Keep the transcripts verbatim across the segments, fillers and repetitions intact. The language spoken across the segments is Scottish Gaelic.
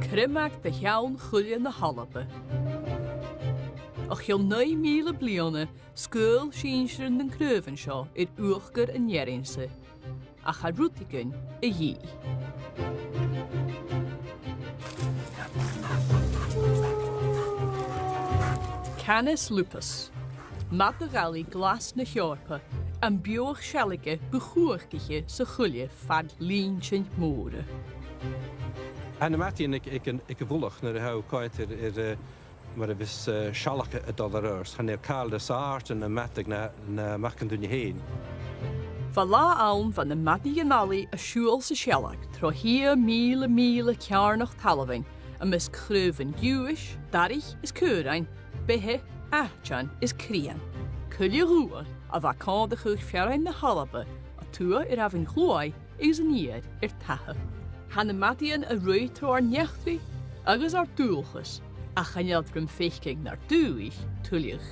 Criomag de cheann chuile na h-Alba. O chionn naoi mìle bliadhna, sgaoil sinnsirean nan craobhan seo air uachdar an fhearainn-sa, ach tha rudeigin a dhìth. Canis lupus, madadh-allaidh glas na h-Eòrpa, am beathach sealgaidh bu chumhachdaiche sa choille fad linntean mòra. Tha na madaidhean aig, aig an, aig a' mhullach nuair a tha thu a' coimhead air, air, eh, mar a bhios, eh, sealg a' dol air adhart. Chan eil càil nas àirde na madadh na, na mac an duine fhèin. Bha latha ann bha na madaidhean-allaidh a' siubhal sa sealg tro shia mìle mìle ceàrnach talmhainn, am measg chraobhan giuthais, darraich is caorain, beithe, aitean is crithean. Coille dhubhail a bha a' còmhdachadh fearainn na h-Alba, à tuath air Abhainn Chluaidh agus an iar air taigh. Tha na madaidhean a' ruith tro ar n-eachdraidh agus ar dualchas, ach chan eil iad rim faicinn nar dùthaich tuilleadh.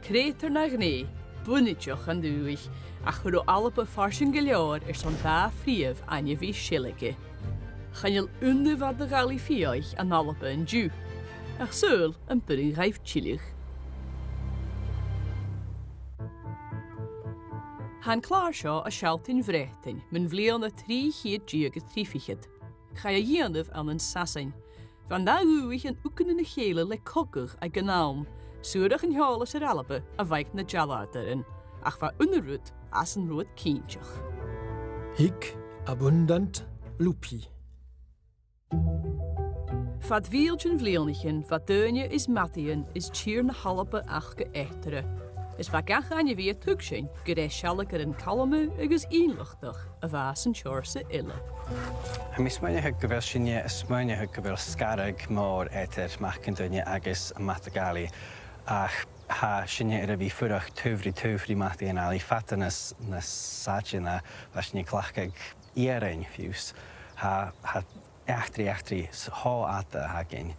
Creutair na gnè, bunaiteach an dùthaich, a chuir Alba farsaing gu leòr airson dà phrìomh ainmhidh seilge. Chan eil aon mhadadh-allaidh fiadhaich an Alba an-diugh, ach saoil am b' urrainn dhaibh tilleadh. Tha an clàr seo a' sealltainn Breatainn mun bhliadhna trì cheud deug is trì fichead. Chaidh a dhèanamh ann an Sasainn. Bha an dà dhùthaich an ugannan a chèile le cogadh aig an àm, suarach an t-eòlas air Alba a bh' aig na dealbhadairean, ach bha aon rud às an robh iad cinnteach. Hic abundunt lupi. Fad mhìltean bhliadhnaichean bha daoine is madaidhean is tìr na h-Alba aca eatarra, is bha gach ainmhidh a' tuigsinn gur e sealgairean calma agus innleachtach a bha san t-seòrsa uile. Tha mi a' smaoineachadh gu bheil sinne a' smaoineachadh gu bheil sgaradh mòr eadar mac an duine agus am madadh-allaidh, ach tha sinne air a bhith a' fuireach taobh ri taobh ri madaidhean-allaidh fada nas, nas fhaide na bha sinne a' cleachdadh iarainn fiù 's. Tha, tha eachdraidh, eachdraidh s-, cho fhada a th' againn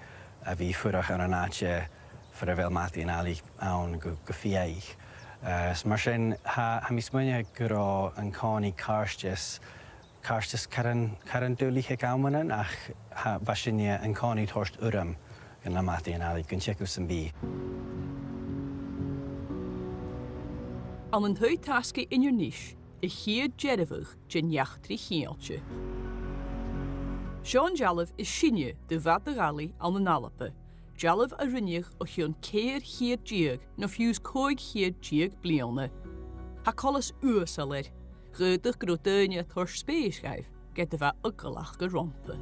a bhith a' fuireach ann an àite far a bheil madaidhean-allaidh ann gu, gu fiadhaich. Eh, is mar sin, tha, tha mi a' smaoineachadh gun robh an-còmhnaidh càirdeas, càirdeas caran, caran duilich aig amannan, ach tha, bha sinne an-còmhnaidh a' toirt urram dha na madaidhean-allaidh gun teagamh sam bith. Ann an Taigh-tasgaidh Inbhir Nis, a' chiad dearbhadh den eachdraidh cheangailte. Seo an dealbh as sine de mhadadh-allaidh ann an Alba, dealbh a rinneadh o chionn ceithir cheud deug no fiù 's còig ceud deug bliadhna. Tha coltas uasal air, dh'fhaodadh gun robh daoine a' toirt spèis dhaibh, ged a bha eagal aca romhpa.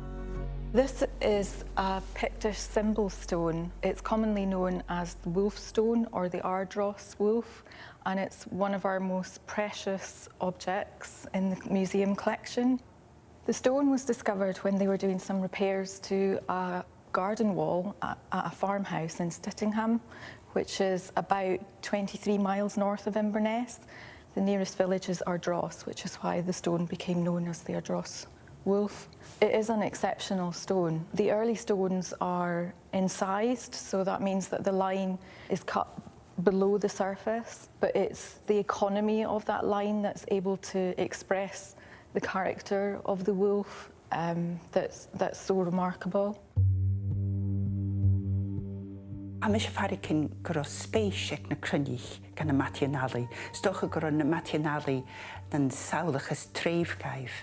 This is a Pictish symbol stone. It's commonly known as the wolf stone or the Ardross wolf, and it's one of our most precious objects in the museum collection. The stone was discovered when they were doing some repairs to a garden wall at, at a farmhouse in Stittingham, which is about twenty-three miles north of Inverness. The nearest village is Ardross, which is why the stone became known as the Ardross wolf. It is an exceptional stone. The early stones are incised, so that means that the line is cut below the surface, but it's the economy of that line that's able to express the character of the wolf, um, that's, that's so remarkable. Tha mise a' faireachdainn gun robh spèis aig na cruinnich dha na madaidhean-allaidh. 'S dòcha gun robh na madaidhean-allaidh nan samhlachas treubh dhaibh.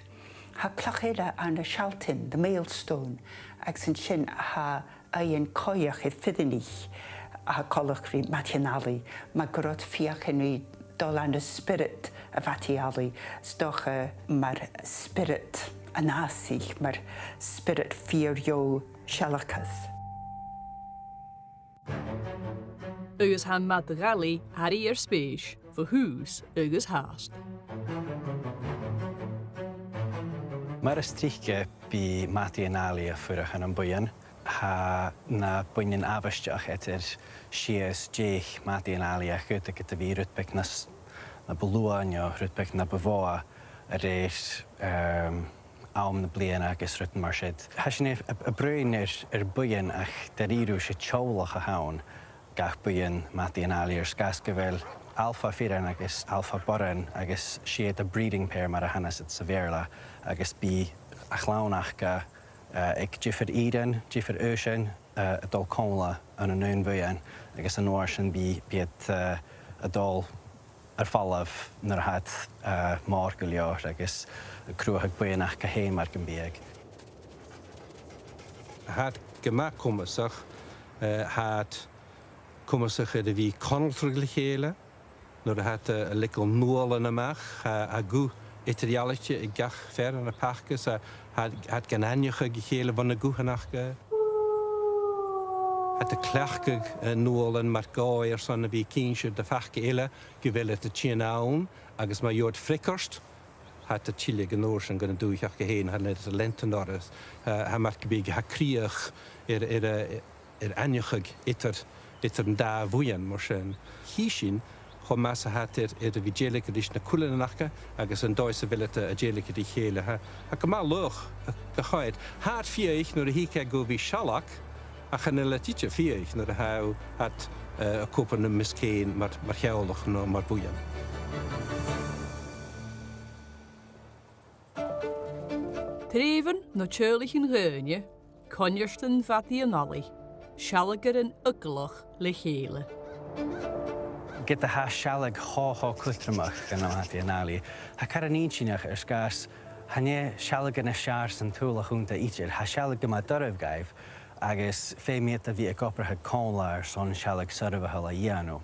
Tha cloich eile ann a shealltainn, the Maelstone, agus an sin tha aighean coimheach air fireannaich a tha coltach ri madaidhean-allaidh, mar gun robh iad a' feuchainn ri dol ann an spiorad a' mhadaidh-allaidh, 's dòcha mar spiorad an fhàsaich, mar spiorad fìor dheagh sealgair. Agus tha am madadh-allaidh airidh air spèis bho thùs agus fhathast. Mar as trice bidh madaidhean-allaidh a' fuireach ann am buidheann. Tha na buidhnean àbhaisteach eadar sia is deich madaidhean-allaidh, ach dh'fhaodadh iad a bhith rud beag nas, na bu luaithe no rud beag na bu mhotha a rèir, ehm, àm na bliadhna agus rudan mar sin. Tha sinn a', a', a' bruidhinn air, air buidheann, ach dha-rìribh 's e teaghlach a th' ann, gach buidheann madaidhean-allaidh, air sgàth 's gu bheil alpha fireann agus alpha boireann, agus 's iad a' breeding pair mar a chanas iad sa Bheurla, agus bidh a' chlann aca eh, aig diofar ìrean, diofar aoisean, eh, a' dol còmhla ann an aon bhuidheann, agus an uair sin bidh, bidh iad, eh, a' dol air falbh nuair a tha iad, eh, mòr gu leòr agus a' cruthachadh buidheann aca fhèin mar gum biodh. Tha iad gu math comasach, eh, tha iad comasach air a bhith a' conaltradh le chèile, nuair a tha iad, eh, a' leigeil nualan a-mach, tha, tha guth eadar-dhealaichte aig gach fear ann am paca, 's tha, tha, tha iad gan aithneachadh a chèile bhon a' ghuth a th' aca. Tha iad a' cleachdadh, eh, nualan mar dhòigh airson a bhith ag innse do phaca eile gu bheil iad a' tighinn ann, agus ma gheibh iad freagairt, tha iad a' tilleadh an uair sin gun an dùthaich aca fhèin, tha iad a' leantainn orra, eh, tha mar gum biodh, tha crìoch air, air, eh, air aithneachadh eadar, eadar an dà bhuidheann mar sin. Chì sinn cho math 's a tha iad air, air a bhith a' dèiligeadh ris na cuileanan aca agus an dòigh 's a bheil iad a' dèiligeadh ri chèile. Tha, tha gu math laghach, eh, gu h-àraid. Tha e fiadhaich nuair a thig e gu bhith sealg, ach chan eil e idir fiadhaich nuair a tha, tha iad, eh, ag obair nam measg fhèin mar, mar theaghlach no mar bhuidheann. Treubhan no teaghlaichean dhaoine, coinneartan madaidhean-allaidh, sealgairean eagalach le chèile. Ged a tha sealg cho, cho cudromach dha na madaidhean-allaidh, tha e car inntinneach air sgàth 's chan e sealg nas fheàrr san t-Saoghal a th' annta idir, tha sealg gu math doirbh dhaibh, agus feumaidh iad a bhith ag obrachadh còmhla airson sealg soirbheachail a dhèanamh.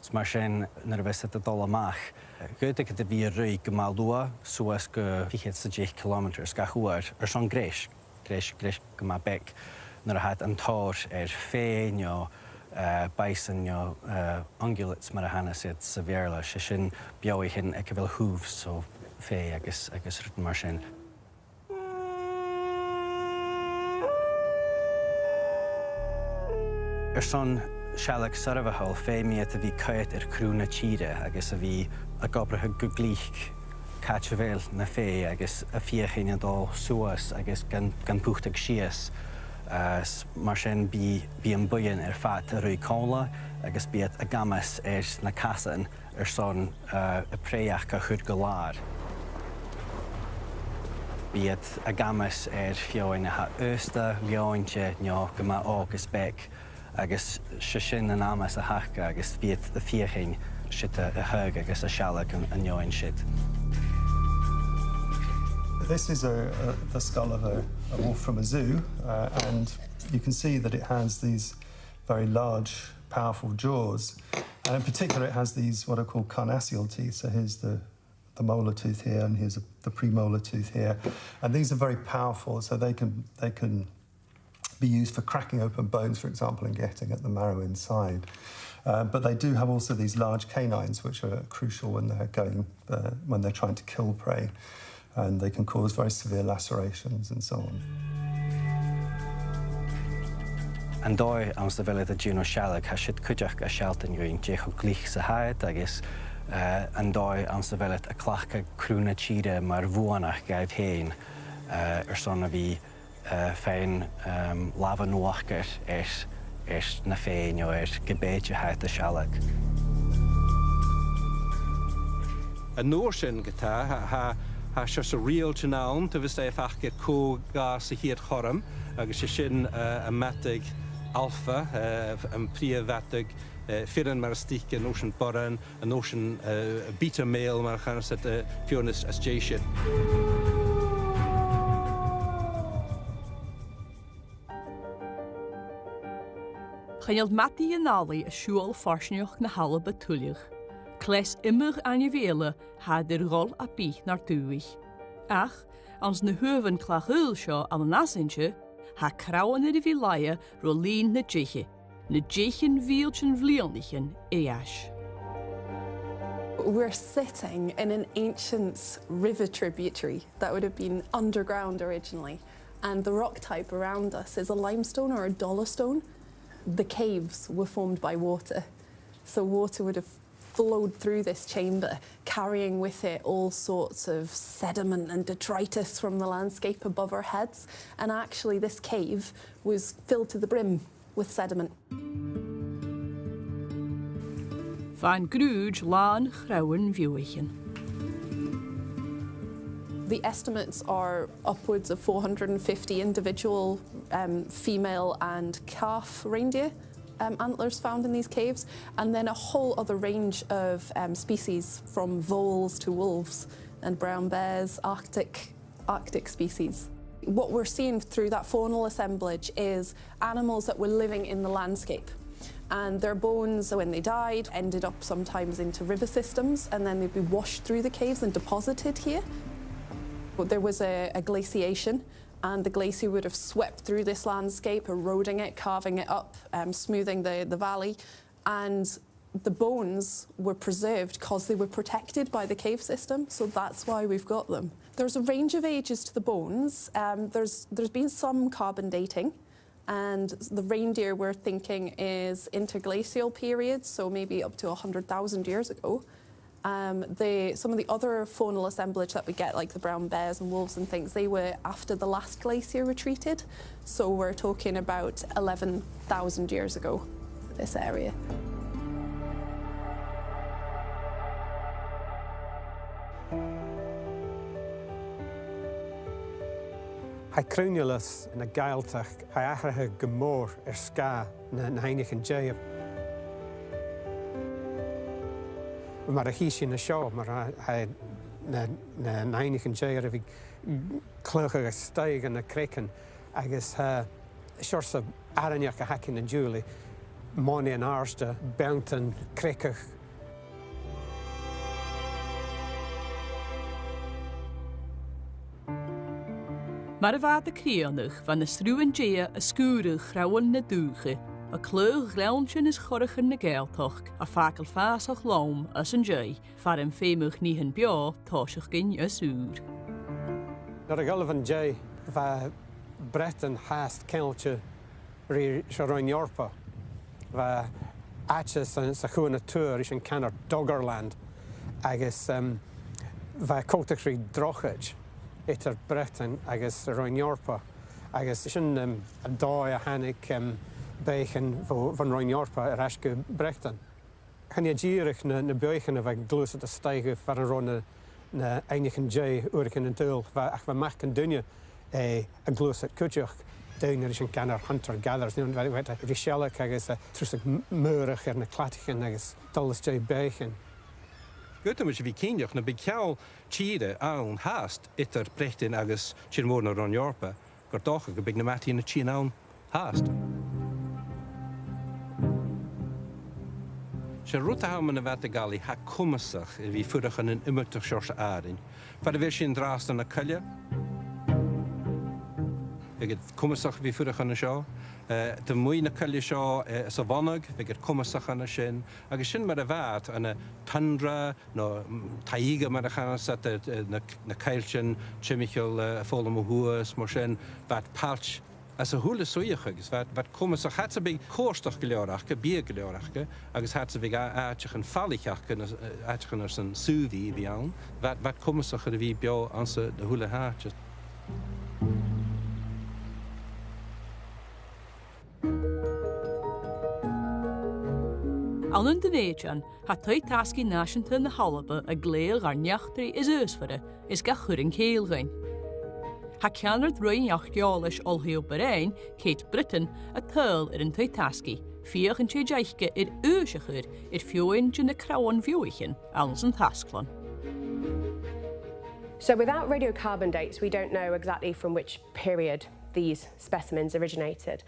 Is mar sin, nuair a bhios iad a' dol a-mach, dh'fhaodadh iad a bhith a' ruith gu math luath, suas gu fichead 's a deich cilemeatair gach uair, airson greis, greis, greis gu math beag. Nuair a tha iad an tòir air fèidh no, eh, bison no, eh, ungulates mar a chanas iad sa Bheurla, 's e sin beathaichean aig a bheil hooves, so fèidh agus, agus rudan mar sin. Airson sealg soirbheachail, feumaidh iad a bhith a' coimhead air cruth na tìre agus a bhith ag obrachadh gu glic càit a bheil na fèidh agus a' feuchainn a dhol suas agus gan, gan putadh sìos. Eh, s-, mar sin bidh, bidh am buidheann air fad a' ruith còmhla agus bidh iad ag amas air na casan airson, eh, a' preabhadh a chur gu làr. Bidh iad ag amas air feadhainn a tha aosta, leònte, no gu math òg is beag, agus 's e sin an amas a th' aca, agus bidh iad a' feuchainn siud a, a thaghadh agus a shealg an, an fheadhainn siud. This is a, a, the skull of a, a wolf from a zoo, uh, and you can see that it has these very large, powerful jaws. And in particular, it has these what are called carnassial teeth. So here's the, the molar tooth here, and here's a, the premolar tooth here. And these are very powerful, so they can, they can be used for cracking open bones, for example, and getting at the marrow inside. Uh, but they do have also these large canines, which are crucial when they're going, uh, when they're trying to kill prey. And they can cause very severe lacerations and so on. An dòigh anns a bheil iad a' dèanamh sealg, tha siud cuideachd a' sealltainn dhuinn dè cho glic 's a tha iad agus, eh, an dòigh anns a bheil iad a' cleachdadh cruth na tìre mar bhuannachd dhaibh fhèin, eh, airson a bhith, eh, faighinn, ehm, làmh an uachdair air, air na fèidh no air ge b' e dè tha iad a' sealg. An uair sin ge-tà, tha, tha, tha seòrsa riaghailtean ann, taobh a-staigh a' faighinn air cò ghabhas a' chiad chothrom, agus 's e sin, eh, am madadh alpha, eh, am prìomh mhadadh, eh, fireann mar as trice, an uair sin boireann, an uair sin, eh, beta male mar a chanas iad, eh, feadhainn às, às dèidh sin. Chan eil madaidhean-allaidh a' siubhal farsaingeachd na h-Alba tuilleadh. Cleas iomadh ainmhidh eile a tha air dhol à bith nar dùthaich. Ach, anns na h-uamhan clach-aoil seo ann an Asainte, tha crann air a bhith laighe ro linn na deiche, na deichean mìltean bhliadhnaichean air ais. We're sitting in an ancient river tributary that would have been underground originally, and the rock type around us is a limestone or a dolostone. The caves were formed by water, so water would have flowed through this chamber, carrying with it all sorts of sediment and detritus from the landscape above our heads, and actually this cave was filled to the brim with sediment. Bha an grùid làn chrann-bheathaichean. The estimates are upwards of four hundred and fifty individual, um, female and calf reindeer, um, antlers found in these caves, and then a whole other range of, um, species, from voles to wolves and brown bears, Arctic, Arctic species. What we're seeing through that faunal assemblage is animals that were living in the landscape. And their bones, when they died, ended up sometimes into river systems, and then they'd be washed through the caves and deposited here. But there was a, a glaciation, and the glacier would have swept through this landscape, eroding it, carving it up, um, smoothing the, the valley. And the bones were preserved 'cause they were protected by the cave system, so that's why we've got them. There's a range of ages to the bones. Um, there's, there's been some carbon dating, and the reindeer we're thinking is interglacial periods, so maybe up to a hundred thousand years ago. Um, the, some of the other faunal assemblage that we get, like the brown bears and wolves and things, they were after the last glacier retreated, so we're talking about eleven thousand years ago for this area. Tha cruinneachadh na Gàidhealtachd, tha e atharrachadh gu mòr air sgàth na, na h-aibhnichean-dè. Mar a chì sinn an seo, mar a, tha na, na, na h-aibhnichean-dè air a bhith a' cluich a-staigh anns na creagan, agus tha seòrsa àrainneachd a th' againn an-diugh le mòine-àrda, beanntan creagach. Mar a bha iad a' crìonadh, bha na sruthan-dè a' sgùradh crann na dùthcha, a' cladhach ghleanntan is corragan na Gàidhealtachd, a' fàgail fàsach lom às an dèidh, far am feumadh nithean beò tòiseachadh a' sùr. Nuair a dh'fhalbh an dè, bha Breatainn fhathast ceangailte ri, ris an Roinn Eòrpa. Bha àite sa, sa Chuan a Tuath ris an canar Doggerland, agus, um, bha e coltach ri drochaid eadar Breatainn agus an Roinn Eòrpa, agus sin, um, an dòigh a thàinig, um, beathaichean bho, bhon Roinn Eòrpa air ais gu Breatainn. Chan e dìreach na, na beathaichean a bha a' gluasad a-staigh far an robh na, na h-aibhnichean-dè uaireigin an t-saoghail, bha, ach bha mac an duine, eh, a' gluasad cuideachd, daoine ris an canar hunter-gatherers, you know, bha, bha iad ri sealg agus, eh, trusadh m-, maorach air na cladaichean agus dol às dèidh beathaichean. Gu dearbh, tha mi a' smaoineachadh nach bi ceangal tìre ann fhathast eadar Breatainn agus tìr-mòr na Roinn Eòrpa, gur dòcha gum bi na madainn a' tighinn ann fhathast. 'S e rud a th' ann mun a' mhadainn-allaidh, tha e comasach a bhith a' fuireach ann an iomadach seòrsa àrainn. Far a bheil sinn an-dràsta na coille, bhiodh e comasach a bhith a' fuireach an seo. Eh, taobh a-muigh na coille seo, eh, sa mhonadh, bhiodh e comasach an sin. Agus sin mar a bha iad ann an tundra, no, mm, taigh-òsta mar a chanas iad, eh, eh, na, na coilltean timcheall, eh, a' foghlam a shuas, mar sin, bha iad pailt às a h-uile suidheachadh, agus bha iad, bha iad comasach, cha b' e cuairteachadh gu leòr aca, biadh gu leòr aca, agus cha b' e a-, àiteachan falaich aca, no, eh, àiteachan airson saobhaidh a bhith ann, bha iad, bha iad comasach air a bhith beò anns a h-uile h-àite. Ann an Dùn Èideann, tha Taigh-tasgaidh Nàiseanta na h-Alba a' glèidheadh ar n-eachdraidh is aoismhoire is ga chur an cèill dhuinn. Tha ceannard Roinn Arc-eòlais Oilthigh Obar Dheathain, Kate Brittain, a' tadhal air an taigh-tasgaidh, feuchainn dè tha aice air aois a chur air feadhainn de na crann-bheathaichean anns an tasglann. So without radiocarbon dates, we don't know exactly from which period these specimens originated.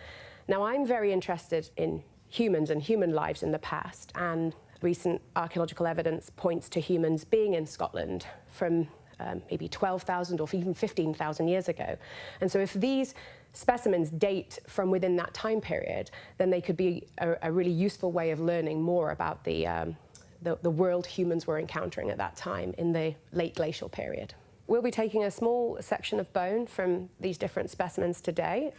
Now, I'm very interested in humans and human lives in the past, and recent archaeological evidence points to humans being in Scotland from, um, maybe twelve thousand or even fifteen thousand years ago. And so if these specimens date from within that time period, then they could be a, a really useful way of learning more about the, um, the, the world humans were encountering at that time in the late glacial period. We'll be taking a small section of bone from these different specimens today,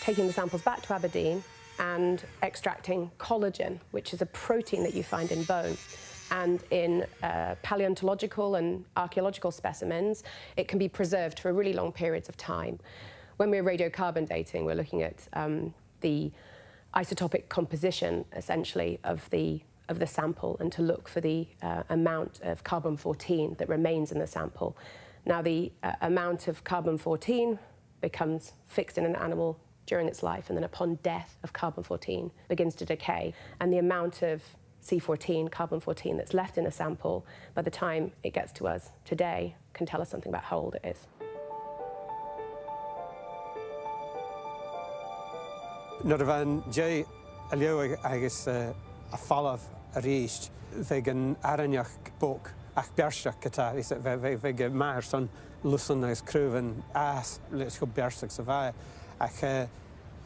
taking the samples back to Aberdeen and extracting collagen, which is a protein that you find in bone. And in, uh, paleontological and archaeological specimens, it can be preserved for really long periods of time. When we're radiocarbon dating, we're looking at, um, the isotopic composition, essentially, of the of the sample and to look for the, uh, amount of carbon fourteen that remains in the sample. Now, the uh, amount of carbon fourteen becomes fixed in an animal during its life, and then upon death of carbon fourteen begins to decay, and the amount of C fourteen, carbon fourteen, that's left in a sample by the time it gets to us today can tell us something about how old it is. Nuair a bha an deigh a' leaghadh agus, eh, a' falbh a-rithist, bhiodh an àrainneachd bog ach beairteach ge-tà, is bhiodh, bhiodh, bhiodh e math airson lusan agus craobhan fhàs leis cho beartach 's a bha e. Ach, eh,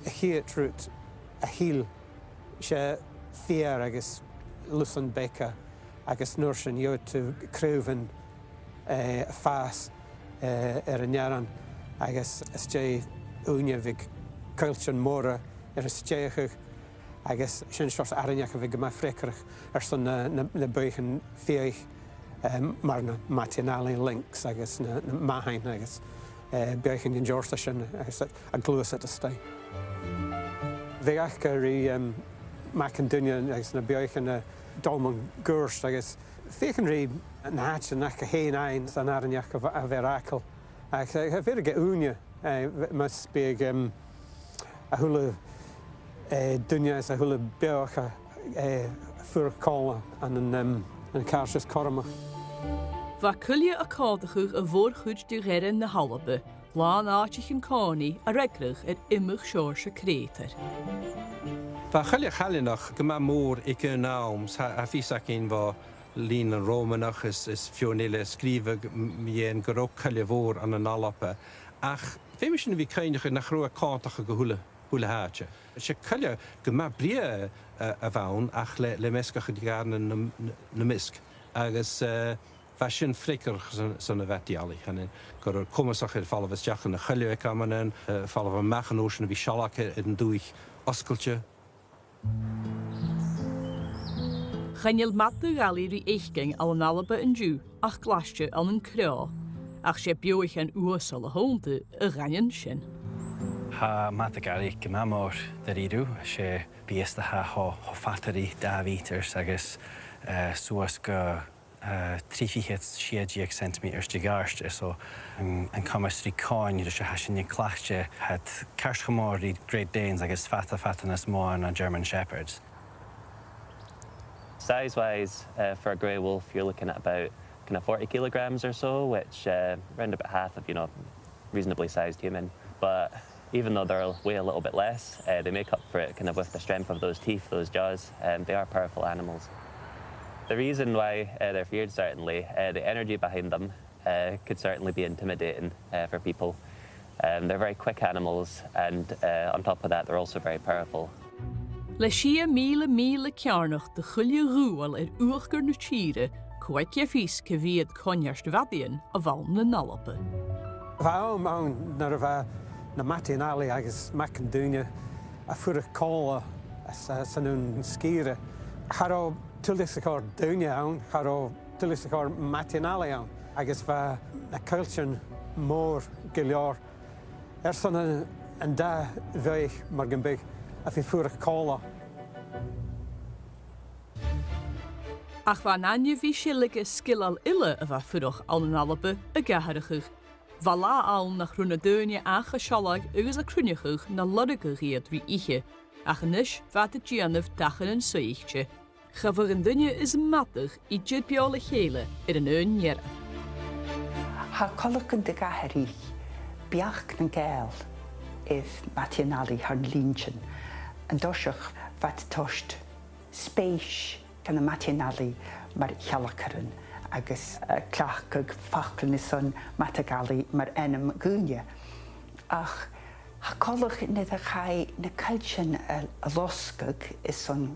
a' chiad rud a thill, 's e feur agus lusan beaga, agus an uair sin gheibheadh tu craobhan, eh, a' fàs, eh, air an earrann, agus às dèidh ùine bhiodh coilltean mòra air an stèidheachadh, agus sin seòrsa àrainneachd a bhiodh gu math freagarrach airson na, na, na beathaichean fiadhaich, eh, mar na madaidhean-allaidh lynx agus na, na mathain agus, eh, beathaichean den t-seòrsa sin agus a, a' gluasad a-staigh. Bhiodh aca ri, em, mac an duine agus na beathaichean a dhol mun cuairt agus feuchainn ri na h-àiteachan aca fhèin fhaighinn san àrainneachd a bh-, a bh' air fhàgail. Ach, eh, bhiodh e ùine, eh, mus biodh, em, a h-uile, eh, duine is a h-uile beathach, eh, a' fuireach còmhla ann an, em, an càirdeas cothromach. Bha coille a' còmhdachadh a' mhòr-chuid de dh'fhearann na h-Alba, làn àiteachan-còmhnaidh a fhreagradh air iomadh seòrsa creutair. Bha coille chailtheanach gu math mòr aig aon àm, 's tha, tha fios againn bho Linn nan Ròmanach is, is feadhainn eile a sgrìobhadh m-, mu dheidhinn gun robh coille mhòr ann an Alba. Ach feumaidh sinn a bhith cuimhneachadh nach robh e a' còmhdachadh gu h-uile, h-uile h-àite. 'S e coille gu math brèagha, eh, a bh' ann, ach le, le measgachadh de dh'fheàrr na, na, na measg. Agus, eh, bha sin freagarrach son, son a' mhadaidh-allaidh. Chan e gun robh e comasach air falbh a-steach ann an coille aig amannan, eh, falbh a-mach an uair sin a bhith sealg air, air an dùthaich fhosgailte. Chan eil madadh-allaidh ri fhaicinn ann an Alba an-diugh ach glaiste ann an crodh, ach 's e beathaichean uasal a th' annta a dh'aindeoin sin. Tha madadh-allaidh gu math mòr dha-rìribh, 's e beist a tha cho, cho fada ri dà mheatair agus, eh, suas gu eh, trì fichead, sia-deug ceintimeatair de dh'àirde, so an, an coimeas ri coin ris a tha sinne cleachdte, tha iad ceart cho mòr ri Great Danes agus fada, fada nas motha na German Shepherds. Size-wise, uh, for a grey wolf, you're looking at about kind of forty kilograms or so, which, uh, round about half of, you know, reasonably sized human. But even though they'll weigh a little bit less, uh, they make up for it kind of with the strength of those teeth, those jaws. Um, they are powerful animals. The reason why, uh, they're feared, certainly, uh, the energy behind them, uh, could certainly be intimidating, uh, for people. Um, they're very quick animals, and, uh, on top of that, they're also very powerful. Le sia mìle mìle ceàrnach de choille ghuail air uachdar na tìre, cò aig a tha fios cia mheud coimhearsnachd mhadaidhean a bh' ann an Alba. Bha àm ann nuair a bha na madaidhean-allaidh agus mac an duine a' fuireach còmhla san, san aon sgìre. Cha robh tuilleadh 's a' chòrr dhaoine ann, cha robh tuilleadh 's a' chòrr madaidhean-allaidh ann, agus bha na coilltean mòr gu leòr airson an, an dà bheathach mar gum biodh a bhith a' fuireach còmhla. Ach bha an aithne a bha seilg air sgilean eile a bha a' fuireach ann an Alba ag atharrachadh. Bha latha ann nach robh na daoine ach a' sealg agus a' cruinneachadh na lorgadh iad ri ithe, ach a-nis bha iad a' dèanamh dachannan suidhichte. Cha bhiodh an duine is am madadh idir beò le chèile air an aon deireadh. Tha coltach gun do dh'atharraich beachd nan Gàidheal air madaidhean-allaidh thar na linntean. An toiseach bha iad a' toirt spèis dha na madaidhean-allaidh mar shealgairean agus, eh, a' cleachdadh faclan airson madadh-allaidh mar ainm dhaoine. Ach tha coltach nuair a chaidh na coilltean a, a losgadh airson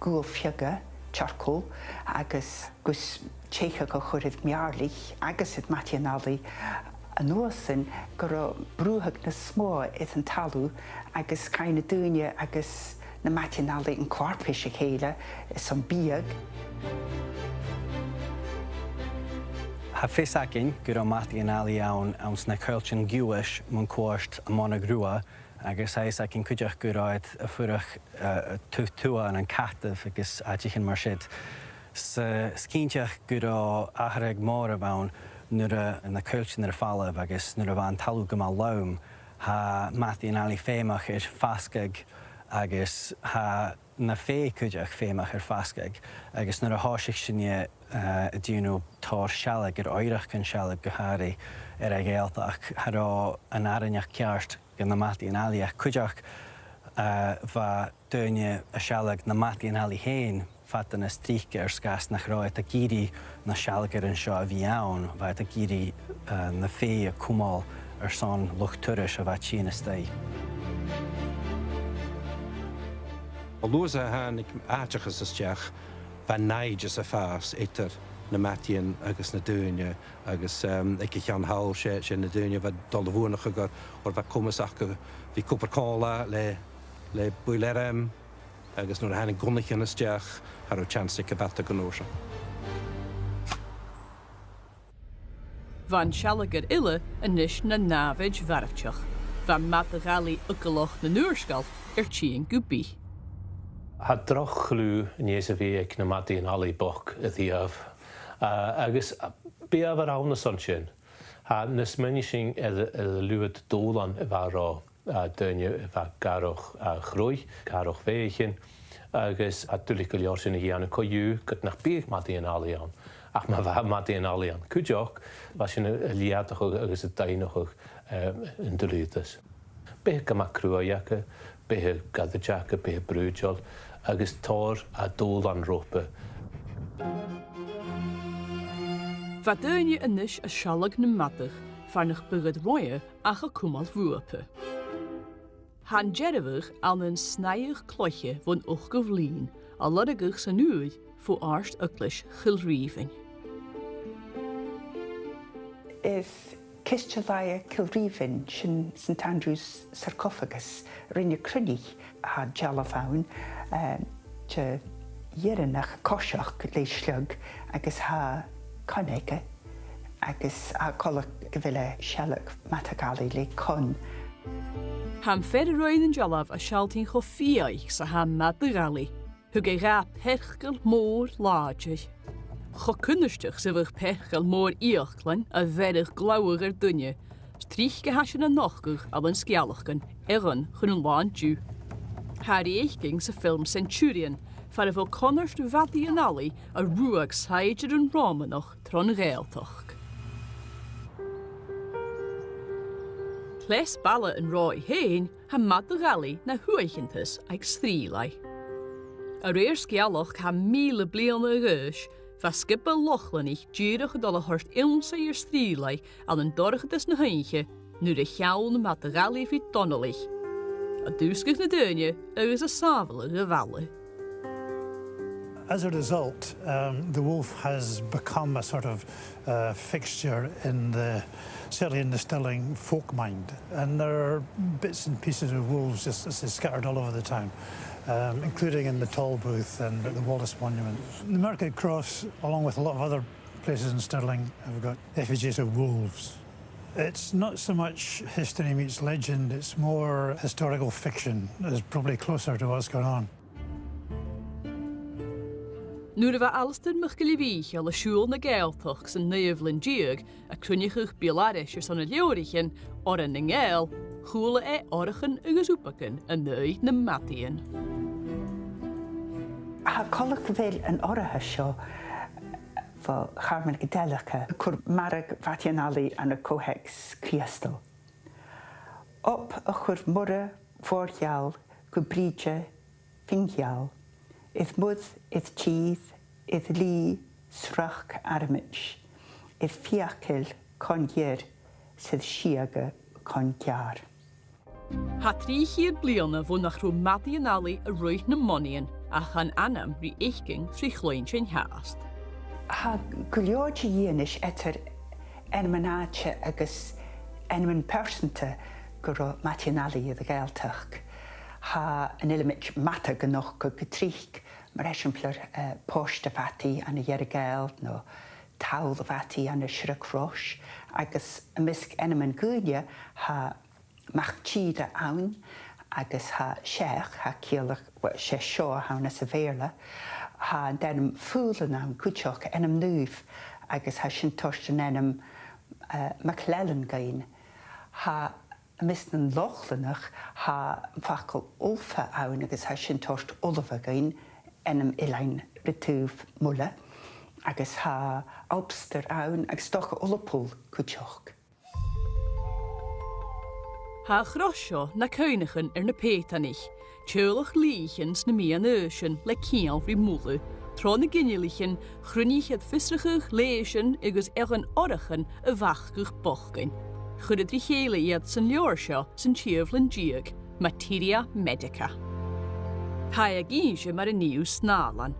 gual-fhiodha, charcoal, agus gus teicheadh a chur air mèirlich agus air madaidhean-allaidh, an uair sin gun robh bruthadh nas motha air an talamh agus chaidh na daoine agus na madaidhean-allaidh an co-fharpais a chèile airson biadh. Tha fios againn gun robh madaidhean-allaidh ann anns na coilltean giuthais mun cuairt a' Mhonadh Ruadh, agus tha fios againn cuideachd gun robh iad a' fuireach, eh, taobh tuath ann an cataibh agus àiteachan mar siud. 'S, eh, 's cinnteach gun robh atharrachadh mòr a bh' ann Nuair a, na coilltean air falbh agus nuair a bha an talamh gu math lom, tha madaidhean-allaidh feumach air fasgadh agus tha na fèidh cuideachd feumach air fasgadh, agus nuair a thòisich sinne, eh, a' dèanamh tòrr sealg, air oighreachd an sealg gu h-àraidh air a' Ghàidhealtachd, cha robh an àrainneachd ceart gu na madaidhean-allaidh, ach cuideachd, eh, bha daoine a' sealg na madaidhean-allaidh fhèin fada nas trice air sgàth 's nach robh iad ag iarraidh na sealgairean seo a bhith ann, bha iad ag iarraidh, eh, na fèidh a chumail airson luchd-turais a bha a' tighinn a-staigh. An uair sin a thàinig àiteachas a-steach, bha nàimhdeas a' fàs eadar na madaidhean agus na daoine, agus, em, aig a' cheann thall, 's e, 's e na daoine a bha a' dol a bhuannachadh oir, oir bha comas aca, bha cupar còmhla le, le buill airm, agus nuair a thàinig gunnaichean a-steach, cha robh teans aig a' bhàta gun uair sin. Bha an sealgair uile a-nis na nàmhaid mharbhte. Bha madadh-allaidh eagalach nan Ùr-sgoil air tighinn gu bith. Tha droch chliù an dèidh 's a bhith aig na madaidhean-allaidh bochd a-riamh. A, agus, a, b' e a bha ann airson sin. Tha, nas mionaich sin air, air an liuthad dùbhlan a bha ro a, daoine a bha garbh, a, chruaidh, garbh fhèithean, agus tha e duilich gu leòr sin a dhèanamh co-dhiù, ged nach biodh madaidhean-allaidh ann. Ach ma bha madaidhean-allaidh ann cuideachd, bha sin a, a' leudachadh agus a' doimhneachadh, eh, an dlùthdas. Beatha gu math cruaidh aca, beatha goirid aca, beatha brùideil, agus tòrr à dùbhlan ropa. Bha daoine a-nis a' sealg na madadh, far nach biodh iad roimhe ach a' cumail bhuapa. Tha an dearbhadh ann an snaidheadh cloiche bhon ochdamh linn a lorgadh san Ùir bho Àrd-Eaglais Chill Rìmhinn. Is ciste-laighe Chill Rìmhinn, sin St Andrew's sarcophagus, rinne Cruithnich, tha dealbh ann, eh, de dh'fhireannach a' coiseachd le sleag agus tha con aige. Agus tha coltach gu bheil e a' sealg madadh-allaidh le con. Tha am fear a rinn an dealbh a' sealltainn cho fiadhaich 's a tha madadh-allaidh. Thug e dha peirceall mòr làidir. Cho cunnartach 's a bhiodh peirceall mòr fhiaclan a bheireadh glaodh air duine, 's tric a tha sin a' nochdadh ann an sgeulachdan eadhon chun an latha an-diugh. Tha e ri fhaicinn sa fhilm Centurion, far a bheil cunnart mhadaidhean-allaidh a' ruaig saighdearan Ròmanach tron Ghàidhealtachd. Cleas baile an ròimh fhèin, tha madadh-allaidh na h-uaigheantas aig Sruighlea. A rèir sgeulachd, tha mìle bliadhna a dh'aois, bha sgioba Lochlannaich dìreach a' dol a thoirt ionnsaigh air Sruighlea ann an dorchadas na h-oidhche nuair a sheall madadh-allaidh ri Dòmhnallaich, a' dùsgadh na daoine agus a' sàbhaladh a' bhaile. As a result, um, the wolf has become a sort of, uh, fixture in the, certainly in the Stirling folk mind. And there are bits and pieces of wolves just, just scattered all over the town, um, including in the Tolbooth and at the Wallace Monument. The Market Cross, along with a lot of other places in Stirling, have got effigies of wolves. It's not so much history meets legend, it's more historical fiction is probably closer to what's going on. Nuair a bha Alasdair MacGilleMhìcheil a' siubhal na Gàidhealtachd san naoidheamh linn deug, a' cruinneachadh beul-aithris airson na leabhraichean, Òran nan Gàidheal, chuala e òrachain agus upagan an aghaidh nam madaidhean. Tha coltach gu bheil an òraid seo bho Charmel Gadelica, a' cur marag mhadaidhean-allaidh ann an co-theacs Crìosdail. Oidhche a' chur mura mhòr-gheal gu brìde fìon-gheal, air muir, air tìr, air lìth, sroic àramaid, air fiacail con-ghear, 's air sìoga con-geàrr. Tha trì cheud bliadhna bhon nach robh madaidhean-allaidh a' ruith nam monaidhean ach tha an t-ainm ri fhaicinn 's ri chluinntinn fhathast. Tha gu leòr de dhìonais eadar ainmean-àite agus ainmean pearsanta gun robh madaidhean-allaidh air a' Ghàidhealtachd. Tha an eileamaid madadh a' nochdadh gu tric, mar eisimpleir, eh, Port a' Mhadaidh ann an Earra-Ghàidheal no Talla a' Mhadaidh ann an Siorrachd Rois, agus am measg ainmean dhaoine tha Mac Tìre ann, agus tha Seach, tha ciallach, well, 's e seo a th' ann anns a' Bheurla, tha an t-ainm Faolan ann cuideachd, ainm naomh, agus tha sin toirt an ainm eh, MacLellan againn. Tha, am measg nan Lochlannach, tha am facal ulfa ann agus tha sin a' toirt ullamh againn, ainm eilein ri taobh Muile, agus tha Alpster ann agus 's dòcha Ulapul cuideachd. Tha a' chrois seo na cuimhneachan air na Pèideanach, teaghlach lìthean sna meadhan-aoisean le ceangal ri Muile. Tro na ginealaichean, chruinnich iad fiosrachadh, lèirsinn agus eadhon orrasan a' bhacadh bochdainn. Chuir iad ri chèile iad san leabhar seo san t-siathamh linn deug, Materia Medica. Tha e ag innse mar a nì thu snàthlan.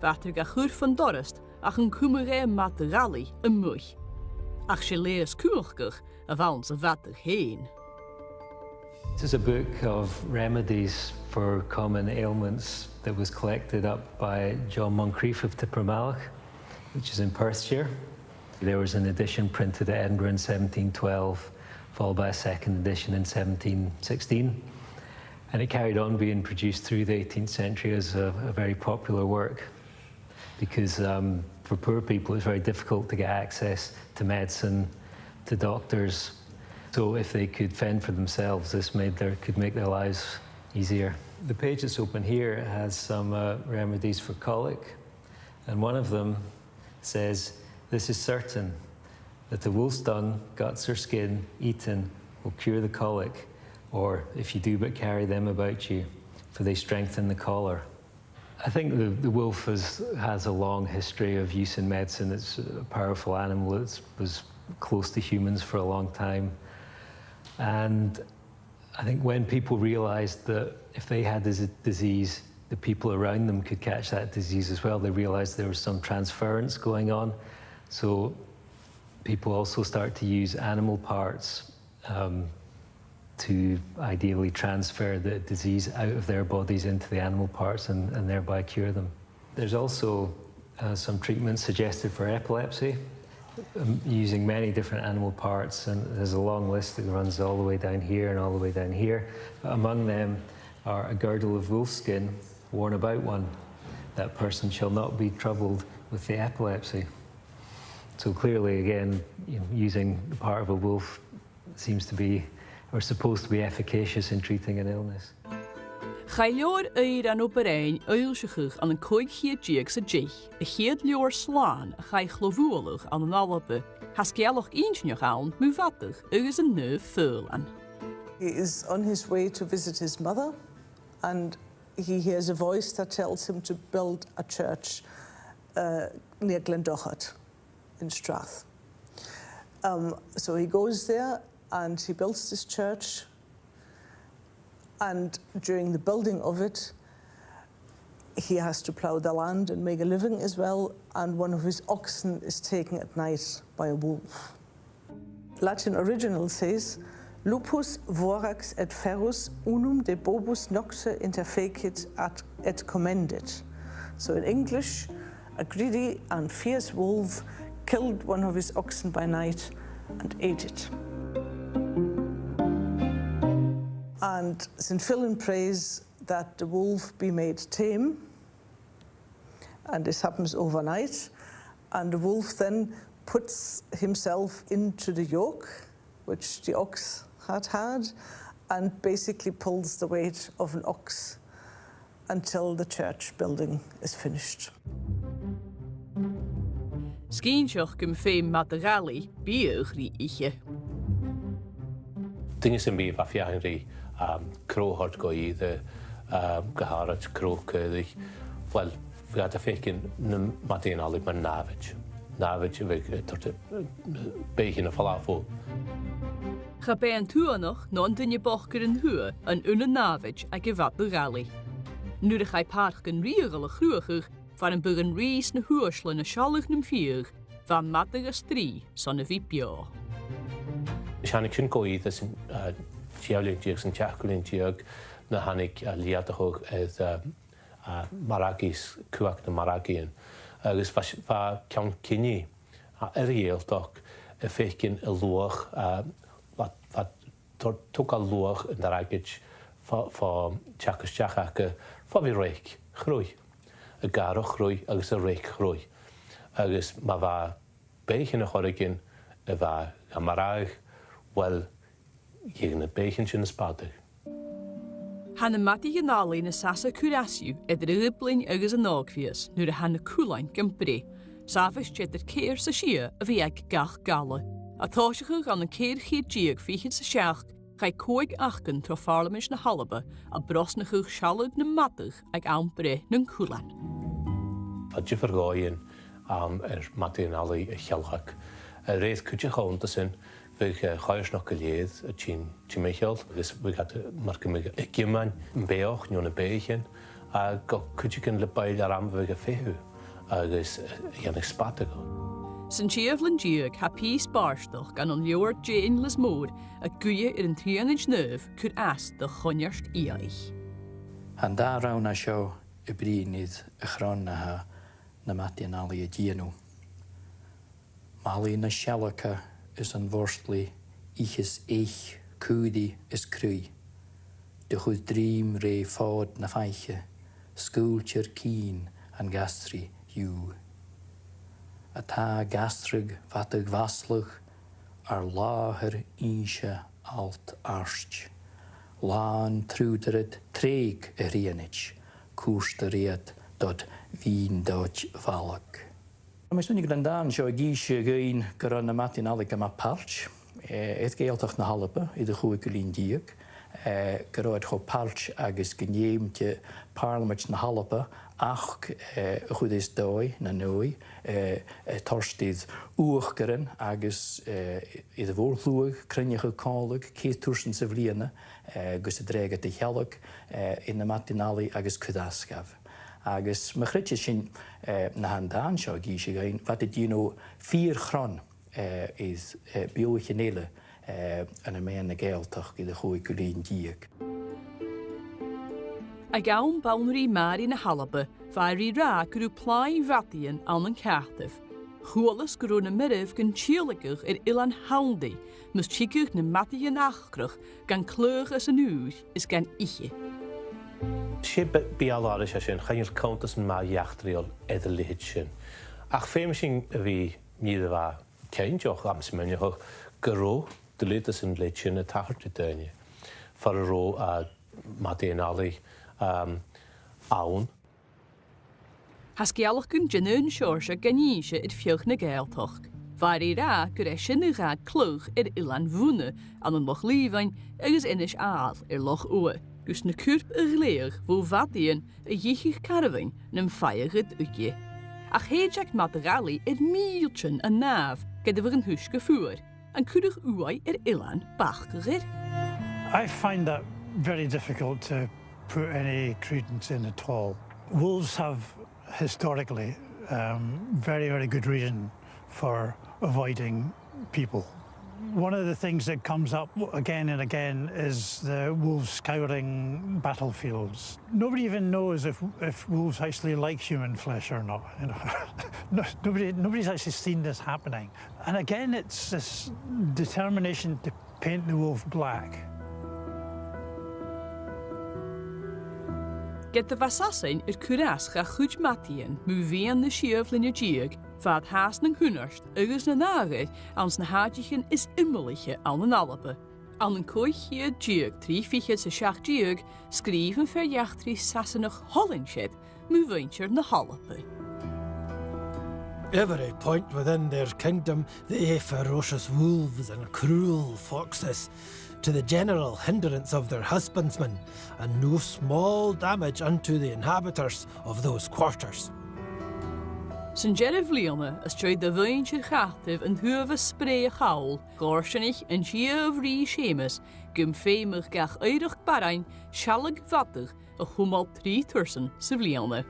Bha iad ga chur fon doras ach an cumadh e madadh-allaidh a-muigh. Ach 's e leigheas cumhachdach a bh' anns a' mhadadh fhèin. This is a book of remedies for common ailments that was collected up by John Moncrieff of Tippermalloch, which is in Perthshire. There was an edition printed at Edinburgh in seventeen twelve, followed by a second edition in seventeen sixteen. And it carried on being produced through the eighteenth century as a, a very popular work. Because, um, for poor people, it's very difficult to get access to medicine, to doctors. So if they could fend for themselves, this made their, could make their lives easier. The page that's open here has some, uh, remedies for colic, and one of them says, "This is certain, that a wolf's dung, guts or skin, eaten, will cure the colic, or if you do but carry them about you, for they strengthen the choler." I think the, the wolf is, has a long history of use in medicine. It's a powerful animal. It was close to humans for a long time. And I think when people realised that if they had this disease, the people around them could catch that disease as well, they realised there was some transference going on. So people also start to use animal parts, um, to ideally transfer the disease out of their bodies into the animal parts and, and thereby cure them. There's also, uh, some treatments suggested for epilepsy, um, using many different animal parts, and there's a long list that runs all the way down here and all the way down here. Among them are a girdle of wolfskin worn about one. That person shall not be troubled with the epilepsy. So clearly, again, you know, using the part of a wolf seems to be, or supposed to be, efficacious in treating an illness. Chaidh leabhar Aoireann Ó Broin fhoillseachadh ann an còig ceud deug 's a deich, a' chiad leabhar slàn a chaidh clò-bhualadh ann an Alba. Tha sgeulachd inntinneach ann mu mhadadh agus an naomh Faoillean. He is on his way to visit his mother, and he hears a voice that tells him to build a church, uh, near Glendochart in Strath. Um, so he goes there and he builds this church, and during the building of it, he has to plough the land and make a living as well, and one of his oxen is taken at night by a wolf. Latin original says, "Lupus vorax et ferus unum de bobus nocte interfecit at, et commendit." So in English, a greedy and fierce wolf killed one of his oxen by night and ate it. And Saint Fillan prays that the wolf be made tame, and this happens overnight, and the wolf then puts himself into the yoke which the ox had had, and basically pulls the weight of an ox until the church building is finished. 'S cinnteach gum feum madadh-allaidh biadh ri ithe. Duine sam bith a bha a' feuchainn ri, um, crodh a thoirt gu ìre, um, gu h-àraid crodh caorach, uill, bha iad a' faicinn na madaidhean-allaidh mar nàmhaid. Nàmhaid a bhiodh, eh, a' toirt, eh, beathaichean a' falbh bho. Cha b' e an tuathanach no an duine bochd air an tuath an aon nàmhaid aig a' mhadadh-allaidh. Nuair a chaidh pàirc an Rìoghail a chruthachadh, far am biodh an rìgh 's na h-uaislean a' sealg nam fiadh, bha madadh a' strì son a bhith beò. 'S thàinig sin gu ìre san, eh, t-siathamh linn deug, san t-seachdamh linn deug, nuair a thàinig, eh, leudachadh air, eh, eh, margaidh 's cumhachd nam margaidhean. Agus bha s-, bha ceann-cinnidh, eh, air a' Ghàidhealtachd a' faicinn an luach, eh, bha, bha to-, togail luach an airgid fo, fo teachd-a-steach aca, fo bhith reic chruidh, a' gàireachdainn chruidh agus a' reic chruidh. Agus ma bha beathaichean air choreigin a bha Tha mi ag ràdh, uill, gheibh na beathaichean sin a spadadh. Tha na madaidhean-allaidh nas fhasa cur às dhiubh eadar a' Ghiblean agus an Ògmhios nuair a tha na cuileanan gam breith. 'S àbhaist eadar ceithir 's a sia a bhith aig gach gabhail. A' tòiseachadh ann an ceithir ceud deug fichead 's a seachd, chaidh còig acasan tro Phàrlamaid na h-Alba a' brosnachadh sealladh nam madadh aig àm breith nan cuilean. Bha diofar dhòighean ann air madaidhean-allaidh a shealgachadh. A rèir cuid de chunntasan, bhiodh, eh, coimhearsnachd gu lèir a' tighinn timcheall, agus bhiodh iad, eh, mar gum biodh, ag iomain am beothach no na beathaichean, agus cuideigin le buill air àm a bhiodh a' feitheamh agus, eh, a' dèanamh spadadh. San t-siathamh linn deug, tha pìos bàrdachd ann an leabhar Jane Lismore a' guidhe air an Trianaid Naomh cur às do choinneart fhiadhaich. Tha an dà rann a tha seo a' bruidhinn air a' chron a tha na madaidhean-allaidh a' dèanamh. Malaidh na sealgtha is an mhortlaidh, ithe is eich, caoraich is craoibh. Do chuir druim rè fòd na faicse, sgaoiltear cinn an gasraidh dhiubh. A tha gasradh mhadadh mhaslach, ar làthair innse alt àrd. Làn trùdairead trèig, a Thrianaid, cùirtear iad dod mhiann-dòid mhallaich. Tha mi a' smaoineachadh gun robh an dàn seo ag innse dhuinn gun robh na madaidhean-allaidh gu math pailt, eh, air Gàidhealtachd na h-Alba air a' chòigeamh linn deug, eh, gun robh iad cho pailt agus gun fheum iad Pàrlamaid na h-Alba Achd, eh, a chur air dòigh nan dòigh, eh, a' toirt air uachdarain agus, eh, air a' mhòr-shluagh cruinneachadh còmhla ceithir tursan sa bhliadhna, eh, gus an dreuchd a shealg, eh, air na madaidhean-allaidh agus cur às dhaibh. Agus ma chreideas sinn, eh, na tha an dàn seo ag innse dhuinn, bha iad a' dèanamh fìor chron, eh, is, eh, beathaichean eile, eh, ann am meadhan na Gàidhealtachd air a' chòigeamh linn deug. Aig àm banrigh Màiri na h-Alba, bha i ri ràdh gun robh plàigh mhadaidhean ann an Càtaibh. Chualas gun robh na mairbh gan tìodhlacadh air Eilean Shandaigh, mus tigeadh na madaidhean acrach gan claidheamh às an ùir is gan ithe. 'S e b-, beul-aithris a tha sin, chan eil cunntas math eachdraidheil air a leithid sin. Ach feumaidh sinn a bhith mìorbhaileach cinnteach, tha mi a' smaoineachadh, gun robh duilgheadasan leithid sin a' tachairt do dhaoine far an robh, eh, madaidhean-allaidh, um, ann. Tha sgeulachdan den aon seòrsa gan innse air feadh na Gàidhealtachd. Bha i ri ràdh gur e sin a dh'fhàg claidheamh air Eilean Mhunna ann an Loch Lìobhann agus Innis Àill air Loch Obha, gus na cuirp a ghlèidheadh bho mhadaidhean a dh'itheadh carbhain nam faigheadh iad uige. Ach thèid aig madadh-allaidh air mìltean a shnàmh ged a bhiodh an t-uisge fuar. An cuireadh uaigh air eilean bacadh air? I find that very difficult to put any credence in at all. Wolves have historically, um, very, very good reason for avoiding people. One of the things that comes up again and again is the wolves scouring battlefields. Nobody even knows if, if wolves actually like human flesh or not, you know. No, nobody, nobody's actually seen this happening. And again, it's this determination to paint the wolf black. Ged a bha Sasainn air cur às dha chuid madaidhean mu mheadhan na siathamh linn deug, bha iad fhathast nan cunnart agus nan àmhghar anns na h-àiteachan as iomallaiche ann an Alba. Ann an còig ceud deug trì fichead 's a seachd deug, sgrìobh am fear-eachdraidh Sasannach Holinshed mu mhuinntir na h-Alba. Every point within their kingdom they ferocious wolves and cruel foxes, to the general hindrance of their husbandmen, and no small damage unto the inhabitants of those quarters. San dearbh bhliadhna, às dèidh do mhuinntir Chataibh an t-uabhas sprèidh a chall, dhòirsinn an t-siathamh rìgh Seumas gum feumadh gach oighreachd barain sealg mhadadh a chumail trì tursan sa bhliadhna.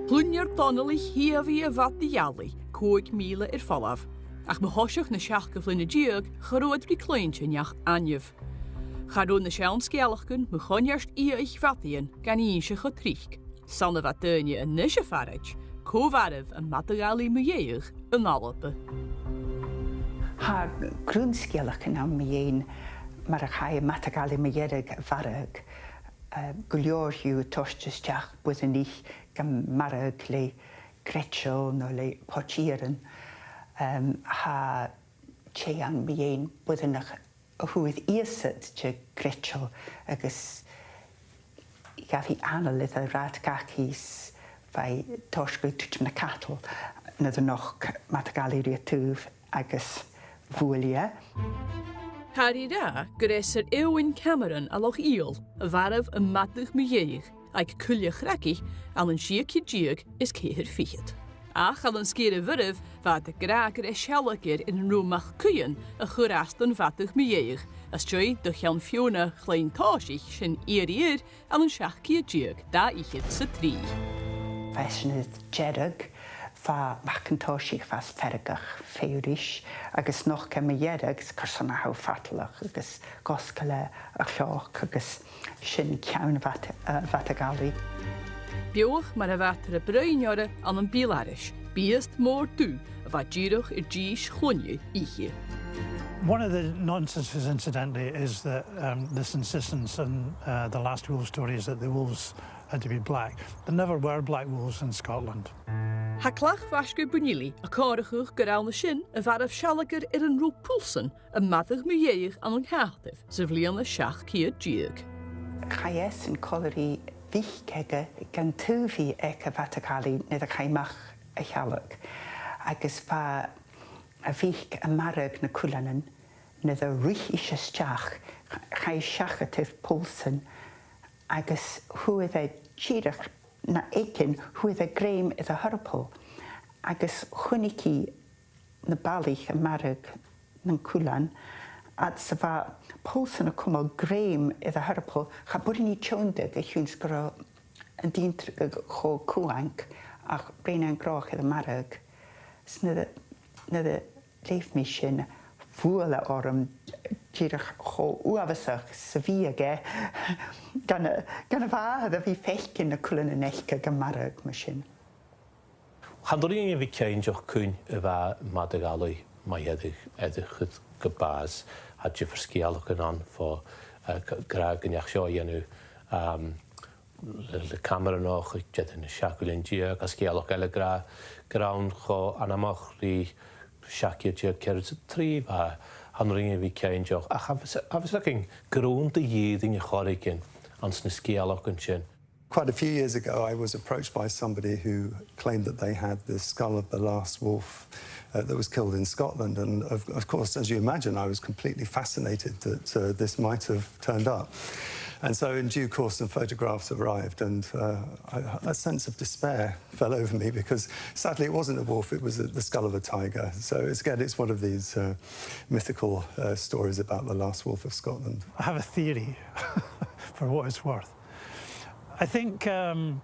Chluinnear Dòmhnallaich Shiaboist a' mhadaidh-allaidh, còig mìle air falbh, ach mu thoiseach na seachdamh linn deug cha robh iad ri cluinntinn ach ainneamh. Cha robh na seann sgeulachdan mu choinneart fhiadhaich mhadaidhean gan innse cho tric. 'S ann a bha daoine a-nis a' faireachdainn cò mharbh am madadh-allaidh mu dheireadh an Alba. Tha grunn sgeulachdan ann mu dheidhinn mar a chaidh am madadh-allaidh mu dheireadh a mharbhadh, eh, gu leòr dhiubh a' toirt a-steach bho na nithean gam marbhadh le greideal no le poit-iarainn, em, tha tè ann mu dheidhinn boireannach a fhuair iasad de ghreideal agus ghabh i anail air an rathad dhachaigh is bha i a' tòiseachadh a' tuiteam na cadal nuair a nochd madadh-allaidh ri a taobh agus bhuail i e. Thathar ag ràdh gur e Sir Eoin Cameron à Loch Iall a mharbh am madadh mu dheireadh aig Coille Chreagaich ann an sia ceud deug is ceithir fichead. Ach ann an sgìre Mhoireibh, bha iad ag ràdh gur e sealgair air an robh MacCuithean a chuir às don mhadadh mu dheireadh, às dèidh do Cheann Fiona Chloinn Tòisich, sin iar-iar, ann an seachd ceud deug dà fhichead 's a trì. Bha esan air dearg, bha Mac an Tòisich, bha e as feargach fhèin ris, agus nochd e mu dheireadh, agus carson a tha thu fadalach, agus dh'fhosgail e a chleòc, agus sin ceann mhad-, eh, mhadadh-allaidh. Beathach mar a bha iad air a bhruidhinn orra ann am beul-aithris, biast mòr dubh a bha dìreach air dithis chloinne ithe. One of the nonsenses, incidentally, is that, um, this insistence on, uh, the last wolf story is that the wolves had to be black. There never were black wolves in Scotland. Tha Clach Mhaisgeir Bun Fhilidh a' comharrachadh gur ann an sin a mharbh sealgair air an robh Poulsen am madadh mu dheireadh ann an Cataibh sa bhliadhna seachd ceud deug. Chaidh esan còmhla ri mhic aige gun taobh aig a' mhadadh-allaidh nuair a chaidh a-mach a shealg, agus bha a mhic a' marbhadh na cuileanan. Nuair a ruith ise a-steach, chaidh i seachad air Poulsen agus fhuair e dìreach na eagan, fhuair e grèim air a thoirbheal, agus chunnaic i na balaich a' marbhadh nan cuilean, agus a bha Poulsen a' cumail grèim air a thoirbheal, cha b' urrainn dhi tionndadh a chionn 's gun robh an t-iontradh cho cumhang, ach rinn e an gnothach air a marbhadh. 'S nuair a, nuair a leugh mi sin, bhuail e orm dìreach cho uabhasach 's a bhiodh e, gun a, gun a' bhàthadh a bhith a' faicinn na cuileanan aice ga marbhadh mar sin. Chan urrainn dhuinn a bhith cinnteach cuin a bha madadh-allaidh mu dheireadh air a chur gu bàs. Tha diofar sgeulachdan ann bho, eh, gu, gu robh gun deach seo a dhèanamh, um, le, le Camshronach aig deireadh na seachdamh linn deug, tha sgeulachd eile ag ràdh gur ann cho anmoch ri seachd ceud deug ceathrad 's a trì a bha e, chan urrainn a bhith cinnteach. Ach tha fios, tha fios againn gun robh an dà dhèideag a' choreigin anns na sgeulachdan sin. Quite a few years ago, I was approached by somebody who claimed that they had the skull of the last wolf, uh, that was killed in Scotland. And of, of course, as you imagine, I was completely fascinated that, uh, this might have turned up. And so in due course, some photographs arrived, and, uh, I, a sense of despair fell over me because, sadly, it wasn't a wolf, it was the, the skull of a tiger. So it's, again, it's one of these, uh, mythical, uh, stories about the last wolf of Scotland. I have a theory, for what it's worth. I think, um,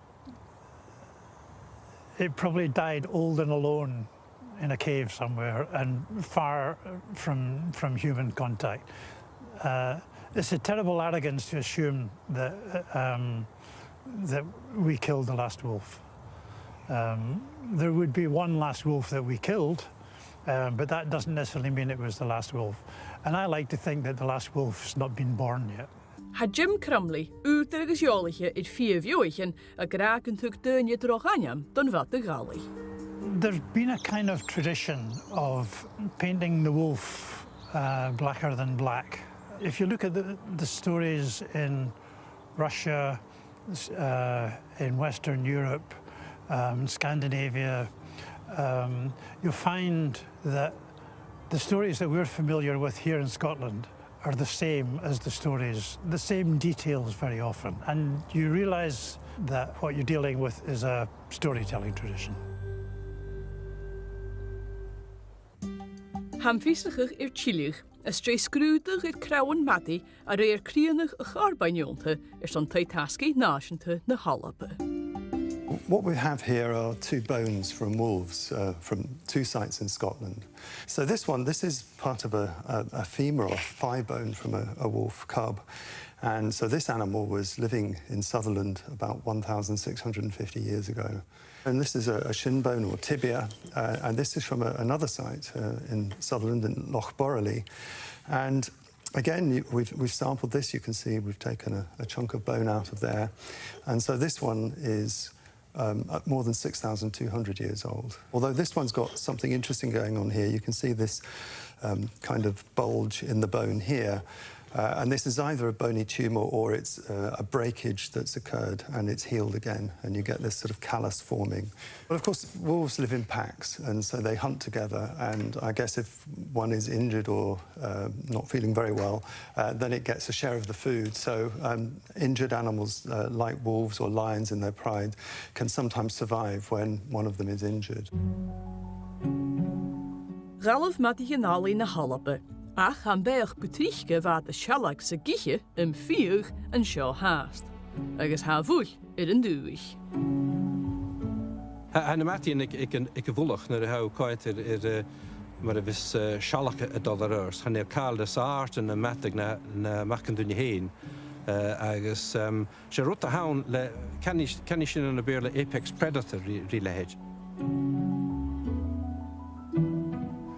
it probably died old and alone in a cave somewhere and far from, from human contact. Uh, it's a terrible arrogance to assume that, uh, um, that we killed the last wolf. Um, there would be one last wolf that we killed, um, but that doesn't necessarily mean it was the last wolf. And I like to think that the last wolf's not been born yet. Tha Jim Crumley, ùghdar agus eòlaiche air fighe-bheathaichean, ag ràdh gun tug daoine droch ainm don mhadadh-allaidh. There's been a kind of tradition of painting the wolf, uh, blacker than black. If you look at the, the stories in Russia, s-, uh, in Western Europe, um, Scandinavia, um, you'll find that the stories that we're familiar with here in Scotland are the same as the stories, the same details very often. And you realise that what you're dealing with is a storytelling tradition. Tha am fiosrachadh air tilleadh às dèidh sgrùdadh air craobhan madaidh a rèir crìonadh a' Charbaineanta airson Taigh-tasgaidh Nàiseanta na h-Alba. What we have here are two bones from wolves, uh, from two sites in Scotland. So this one, this is part of a, a, a femur or thigh bone from a, a wolf cub. And so this animal was living in Sutherland about one thousand six hundred and fifty years ago. And this is a, a shin bone or tibia, uh, and this is from a, another site, uh, in Sutherland in Loch Borroley. And again, you, we've, we've sampled this. You can see we've taken a, a chunk of bone out of there. And so this one is um, uh, more than six thousand two hundred years old. Although this one's got something interesting going on here. You can see this, um, kind of bulge in the bone here. Uh, and this is either a bony tumour or it's, uh, a breakage that's occurred and it's healed again, and you get this sort of callus forming. Well, of course, wolves live in packs, and so they hunt together, and I guess if one is injured or, uh, not feeling very well, uh, then it gets a share of the food. So, um, injured animals, uh, like wolves or lions in their pride, can sometimes survive when one of them is injured. Dh'fhalbh madaidhean-allaidh na h-Alba, ach am beachd gu trice bha iad a' sealg 's ag ithe am fiadh an seo fhathast, agus tha a' bhuil air an dùthaich. Tha, tha na madaidhean aig, aig an, aig a' mhullach nuair a tha thu a' coimhead air, air, eh, mar a bhios, eh, sealg a' dol air adhart. Chan eil càil nas àirde na madaidh na, na macan-duine fhèin. Eh, agus, ehm, 's e rud a th' ann le, canaidh, canaidh sinn ann am Beurla apex predator ri, ri leithid.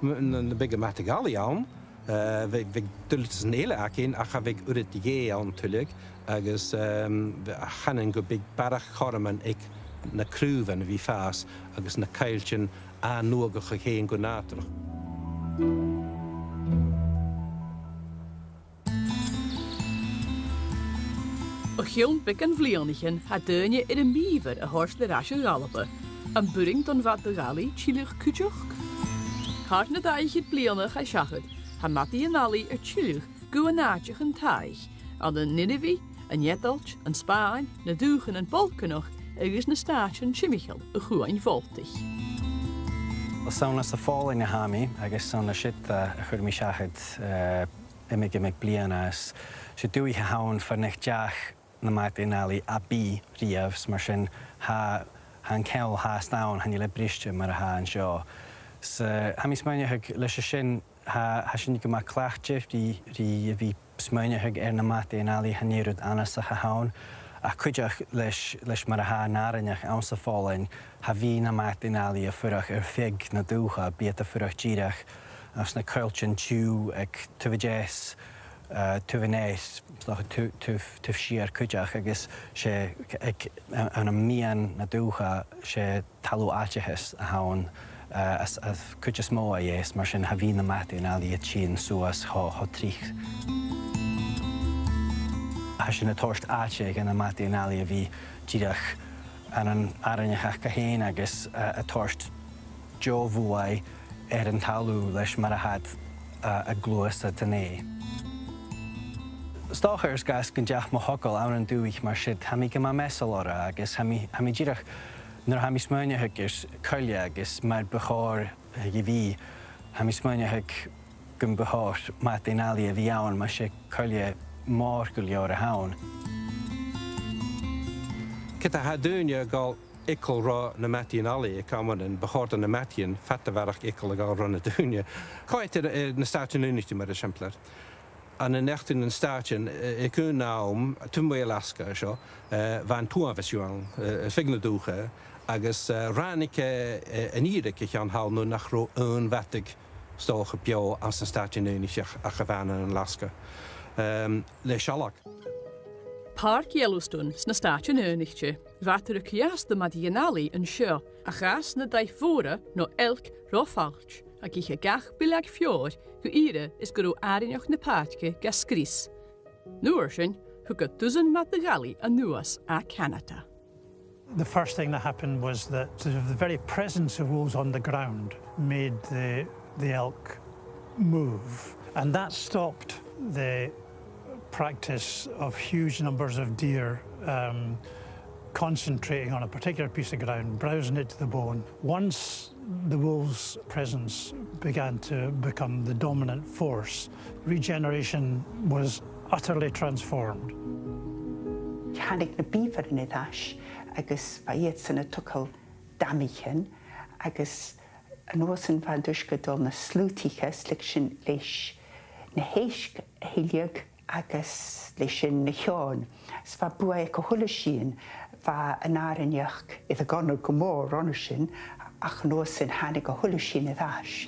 M-, na, na biodh madaidh-allaidh ann, eh, bhiodh, bhiodh duilgheadasan eile againn, ach cha bhiodh uiread dheth ann tuilleadh, agus, ehm, bh-, chanainn gum biodh barrachd chothroman aig na craobhan a bhith a' fàs, agus na coilltean ath-nuadhachadh fhèin gu nàdarrach. O chionn beagan bhliadhnaichean, tha daoine air am beaver a thoirt le rais a' Ghalpa. Am b' urrainn don mhadaidh-allaidh tilleadh cuideachd? Thar na dà fhichead bliadhna a chaidh seachad, tha madaidhean-allaidh air tilleadh gu an àiteachan tàidh, ann an Ninive, an Eadailt, an Spàinn, na dùthchannan Balcanach agus na Stàitean Timcheall a' Chuain Bhaltaich. 'S ann às a' Phòlainn a tha mi, agus 's ann an siud, eh, a chuir mi seachad, eh, iomadh, iomadh bliadhna. 'S e dùthaich a th' ann far nach deach na madaidhean-allaidh à bith riamh, 's mar sin tha, tha an ceangal fhathast ann, chan eil e briste mar a tha an seo. 'S, eh, tha mi a' smaoineachadh leis a sin, tha, tha sinn gu math cleachdte ri, ri a bhith a' smaoineachadh air na madaidhean-allaidh, chan e rud annasach a th' ann. Ach cuideachd leis, leis mar a tha an àrainneachd anns a' Phòlainn, cha bhi na madaidhean-allaidh a' fuireach air feadh na dùthcha, bidh iad a' fuireach dìreach anns na coilltean tiugh aig taobh a deas, eh, taobh a-muigh, 's dòcha taobh, taobh, taobh siar cuideachd, agus 's e aig, ann am meadhan na dùthcha, 's e talamh aiteachais a th' ann, eh, as, as cuid as motha dheth, 's mar sin cha bhi na madaidhean-allaidh a' tighinn suas cho, cho tric. Tha sin a' toirt àite aig na madaidhean-allaidh a bhith dìreach ann an àrainneachd aca fhèin agus, eh, a' toirt deagh bhuaidh air an talamh leis mar a tha iad, eh, a' gluasad an-dè. 'S dòcha air sgàth 's gun deach mo thogail ann an dùthaich mar siud, tha mi gu math measail orra agus tha mi, tha mi dìreach, nuair a tha mi a' smaoineachadh air coille agus mar bu chòir, eh, a bhith, tha mi a' smaoineachadh gum bu chòir madaidhean-allaidh a bhith ann, mas e coille mòr gu leòr a th' ann. Ged a tha daoine a' gabhail eagal ro na madaidhean-allaidh aig amannan, bu chòir do na madaidhean fada a bharrachd eagal a ghabhail ro na daoine. Coimhead air, air na Stàitean Aonaichte mar eisimpleir. Ann an eachdraidh nan Stàitean, eh, aig aon àm, taobh a-muigh Alaska seo, eh, bha an t-uabhas dhiubh ann, eh, air feadh na dùthcha, agus, eh, ràinig, eh, eh, an ìre aig a' cheann thall nuair nach robh aon mhadaidh 's dòcha beò anns na Stàitean Aonaichte ach, ach a bh' ann an Alaska. Ehm, le sealg. Pàirc Yellowstone sna Stàitean Aonaichte, bha iad a' cur às do mhadaidhean-allaidh an seo, ach às na daimh mhòra no elk ro fhailt, ag ithe gach builleag feòir gu ìre is gun robh àrainneachd na pàirce ga sgrios. An uair sin, thug iad dusan madaidh-allaidh a-nuas à Canada. The first thing that happened was that the very presence of wolves on the ground made the, the elk move, and that stopped the practice of huge numbers of deer, um, concentrating on a particular piece of ground, browsing it to the bone. Once the wolves' presence began to become the dominant force, regeneration was utterly transformed. Thàinig na beaveran air ais agus bha iadsan a' togail damaichean, agus an uair sin bha an t-uisge a' dol na shlùtaicheas, leig sin leis na h-èisg a thilleadh agus leis sin na h-eòin. Is bha buaidh aig a h-uile sìon, bha an àrainneachd air a ghonair gu mòr an uair sin, ach an uair sin thàinig a h-uile sìon air ais.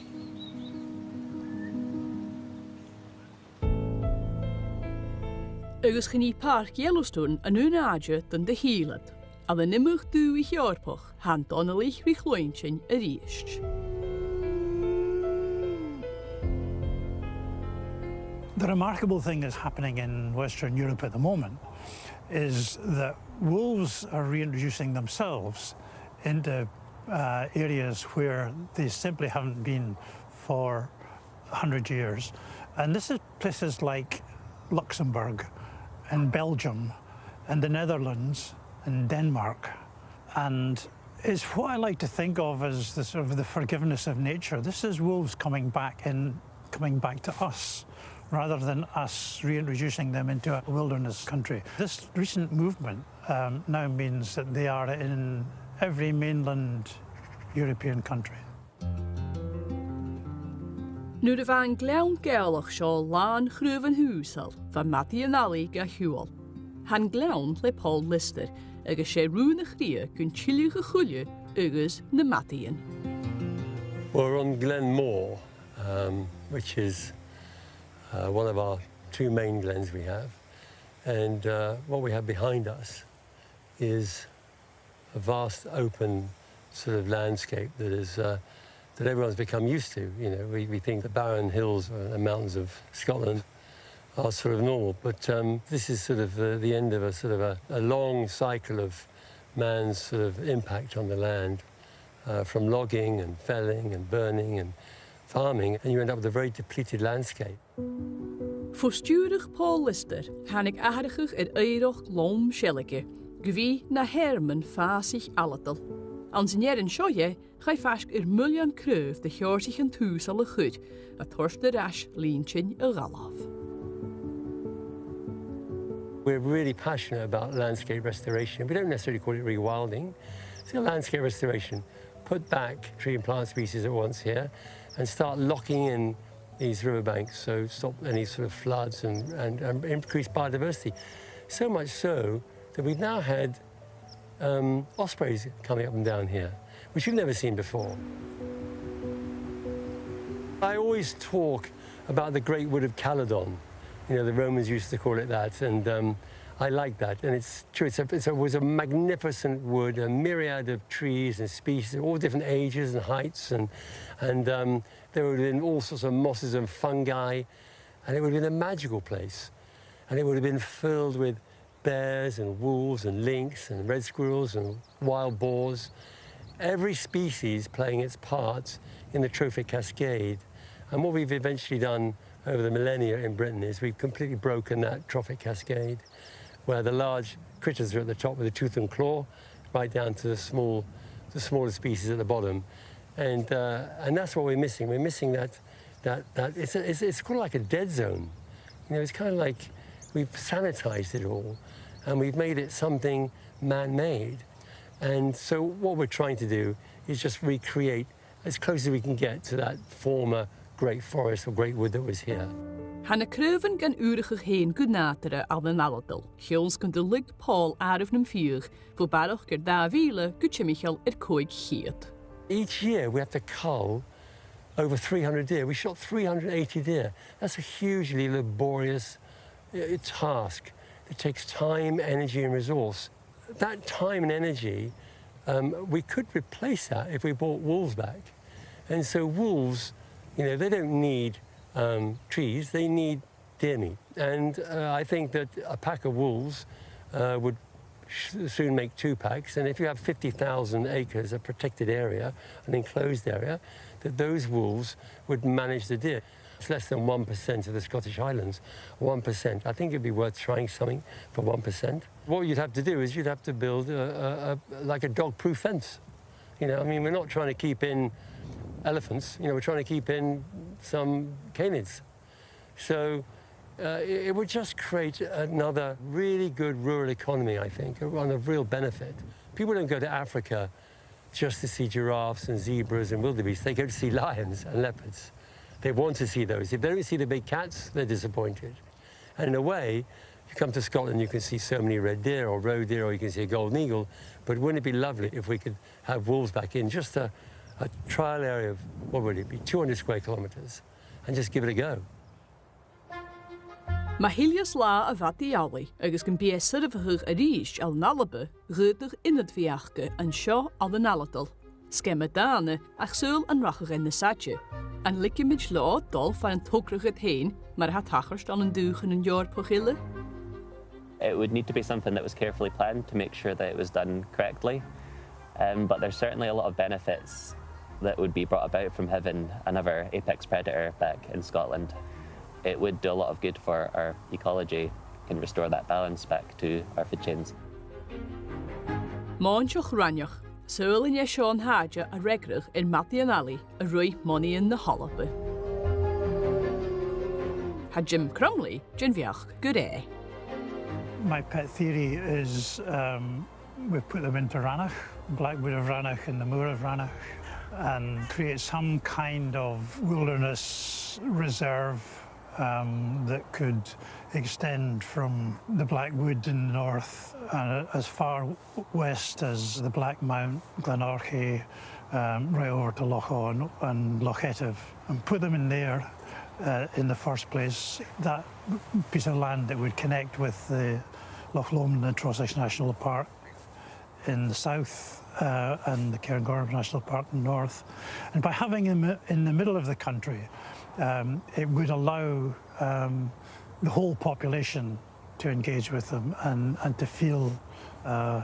Agus chan e Pàirc Yellowstone an aon àite don do thill iad. Ann an iomadh dùthaich Eòrpach, tha an Dòmhnallaich ri chluinntinn a-rithist. The remarkable thing that's happening in Western Europe at the moment is that wolves are reintroducing themselves into, uh, areas where they simply haven't been for a hundred years. And this is places like Luxembourg and Belgium and the Netherlands and Denmark. And it's what I like to think of as the sort of the forgiveness of nature. This is wolves coming back in, coming back to us, rather than us reintroducing them into a wilderness country. This recent movement, um, now means that they are in every mainland European country. Nuair a bha an gleann Ghàidhealach seo làn chraobhan uasal, bha madaidhean-allaidh ga shiubhal. Tha an gleann le Paul Lyster, agus 's e rùn a chridhe gun tilleadh a' choille agus na madaidhean. We're on Glen Moor, um, which is, uh, one of our two main glens we have. And, uh, what we have behind us is a vast open sort of landscape that is, uh, that everyone's become used to. You know, we, we think the barren hills and mountains of Scotland are sort of normal, but, um, this is sort of the, the end of a sort of a, a long cycle of man's sort of impact on the land, uh, from logging and felling and burning and farming, and you end up with a very depleted landscape. Bho stiùireadh Paul Lyster, thàinig atharrachadh air oighreachd lom seilge, gu bhith na thearmann fàsaich fhaladail. Anns an earrainn seo dheth, chaidh faisg air millean craobh de sheòrsaichean tùsail a chur, a' toirt air ais linntean a dh'fhalbh. We're really passionate about landscape restoration. We don't necessarily call it rewilding. It's a landscape restoration. Put back tree and plant species at once here and start locking in these riverbanks, so stop any sort of floods and, and, and increase biodiversity. So much so that we've now had, um, ospreys coming up and down here, which we've never seen before. I always talk about the Great Wood of Calydon. You know, the Romans used to call it that, and, um, I like that. And it's true, it's a, it's a, was a magnificent wood, a myriad of trees and species of all different ages and heights, and, and, um, there would have been all sorts of mosses and fungi, and it would have been a magical place. And it would have been filled with bears and wolves and lynx and red squirrels and wild boars, every species playing its part in the trophic cascade. And what we've eventually done over the millennia in Britain is we've completely broken that trophic cascade, where the large critters are at the top with the tooth and claw, right down to the small, the smaller species at the bottom. And, uh, and that's what we're missing. We're missing that, that, that, it's a, it's, it's kind of like a dead zone. You know, it's kind of like we've sanitized it all and we've made it something man-made. And so what we're trying to do is just recreate as close as we can get to that former great forest or great wood that was here. Tha na craobhan gan ùrachadh fhèin gu nàdarra ann an fhaladail, chionn 's gun do leig Paul àireamh nam fiadh bho barrachd air dà mhìle gu timcheall air còig ceud. Each year we have to cull over three hundred deer. We shot three hundred eighty deer. That's a hugely laborious, uh, task that takes time, energy and resource. That time and energy, um, we could replace that if we brought wolves back. And so wolves, you know, they don't need, um, trees, they need deer meat. And, uh, I think that a pack of wolves, uh, would sh-, soon make two packs. And if you have fifty thousand acres of protected area, an enclosed area, that those wolves would manage the deer. It's less than one percent of the Scottish Highlands, one percent. I think it'd be worth trying something for one percent. What you'd have to do is you'd have to build a, a, a, like, a dog-proof fence. You know, I mean, we're not trying to keep in elephants, you know, we're trying to keep in some canids. So, uh, it, it would just create another really good rural economy, I think, one of real benefit. People don't go to Africa just to see giraffes and zebras and wildebeest. They go to see lions and leopards. They want to see those. If they don't see the big cats, they're disappointed. And in a way, you come to Scotland, you can see so many red deer or roe deer, or you can see a golden eagle. But wouldn't it be lovely if we could have wolves back in just a, a trial area of, what would it be, two hundred square kilometres, and just give it a go? Ma thilleas latha a' mhadaidh-allaidh agus gum bi e a' soirbheachadh a-rithist ann an Alba, dh'fhaodadh ionad bhith aca an seo ann an Aladal. Sgeama dàna, ach saoil an rachadh e nas fhaide? An leigeamaid leotha dol far an togra iad fhèin, mar a tha tachairt ann an dùthchannan Eòrpach eile? It would need to be something that was carefully planned to make sure that it was done correctly. Um, but there's certainly a lot of benefits that would be brought about from having another apex predator back in Scotland. It would do a lot of good for our ecology, can restore that balance back to our food chains. Mòinteach Raineach, saoil an e seo an t-àite a fhreagradh air madaidhean-allaidh a ruith monaidean na h-Alba? Tha Jim Crumley den bheachd gur e. My pet theory is, um, we put them into Ranach, Blackwood of Ranach and the Moor of Ranach, and create some kind of wilderness reserve, um, that could extend from the Blackwood in the north and as far west as the Black Mount, Glenorchy, um, right over to Loch Awe and Loch Etive, and put them in there, uh, in the first place. That piece of land that would connect with the Loch Lomond and Trossachs National Park in the south, uh, and the Cairngorms National Park in the north. And by having him in the middle of the country, um, it would allow, um, the whole population to engage with them and, and to feel, uh,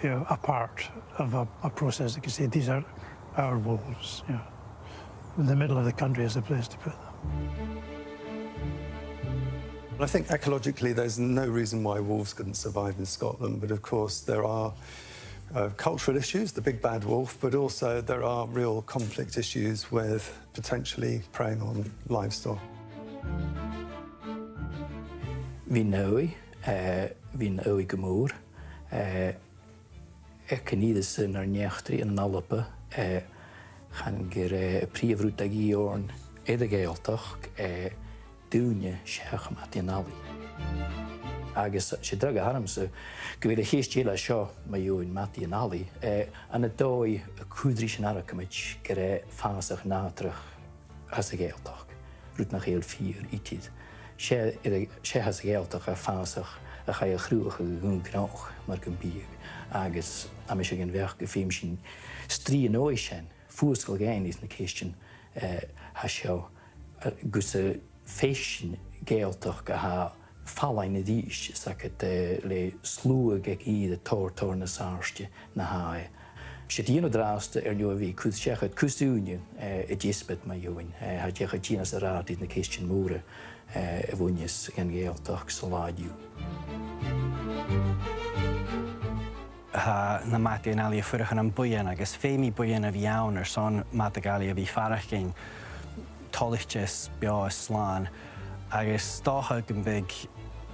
you know, a part of a, a process that can say, "These are our wolves," you know, the middle of the country is the place to put them. Well, I think ecologically there's no reason why wolves couldn't survive in Scotland, but of course there are, uh, cultural issues, the big bad wolf, but also there are real conflict issues with potentially preying on livestock. Bhithinn aghaidh, eh, bhithinn aghaidh gu mòr, eh, aig an ìre sin air an eachdraidh ann an Alba, eh, chan ann gur e am prìomh rud a dhìth oirnn air a' Ghàidhealtachd, eh, daoine seach madaidhean-allaidh. Agus 's e dragh a th' ormsa gu bheil a' cheist eile seo mu dheidhinn madaidhean-allaidh, eh, ann an dòigh a' cur ris an argamaid gur e fàsach nàdarrach às a' Ghàidhealtachd, rud nach eil fìor idir. 'S e, 's e às a' Ghàidhealtachd a tha fàsach a chaidh a chruthachadh a dh'aon ghnothach mar gum biodh, agus tha mise den bheachd gum feum sinn strì an dòigh sin, fuasgladh fhaighinn ris na ceistean, eh, a tha seo, eh, gus am faic sinn Gàidhealtachd a tha fallain a-rithist, is agad, eh, le sluagh aig ìre tòrr, tòrr nas àirde na tha e. 'S e dìon an-dràsta air neo a bhith a' cur seachad cus ùine, eh, a' deasbaid mu dheidhinn, eh, tha e dìreach a' dèanamh seo a ràdh ris na ceistean mòra, eh, a bhuineas dhan Ghàidhealtachd san latha an-diugh. Tha na madaidhean-allaidh a' fuireach ann am buidheann agus feumaidh buidheann a bhith ann airson madadh-allaidh a bhith a' faireachdainn toilichte is beò is slàn. Agus 's dòcha gum biodh,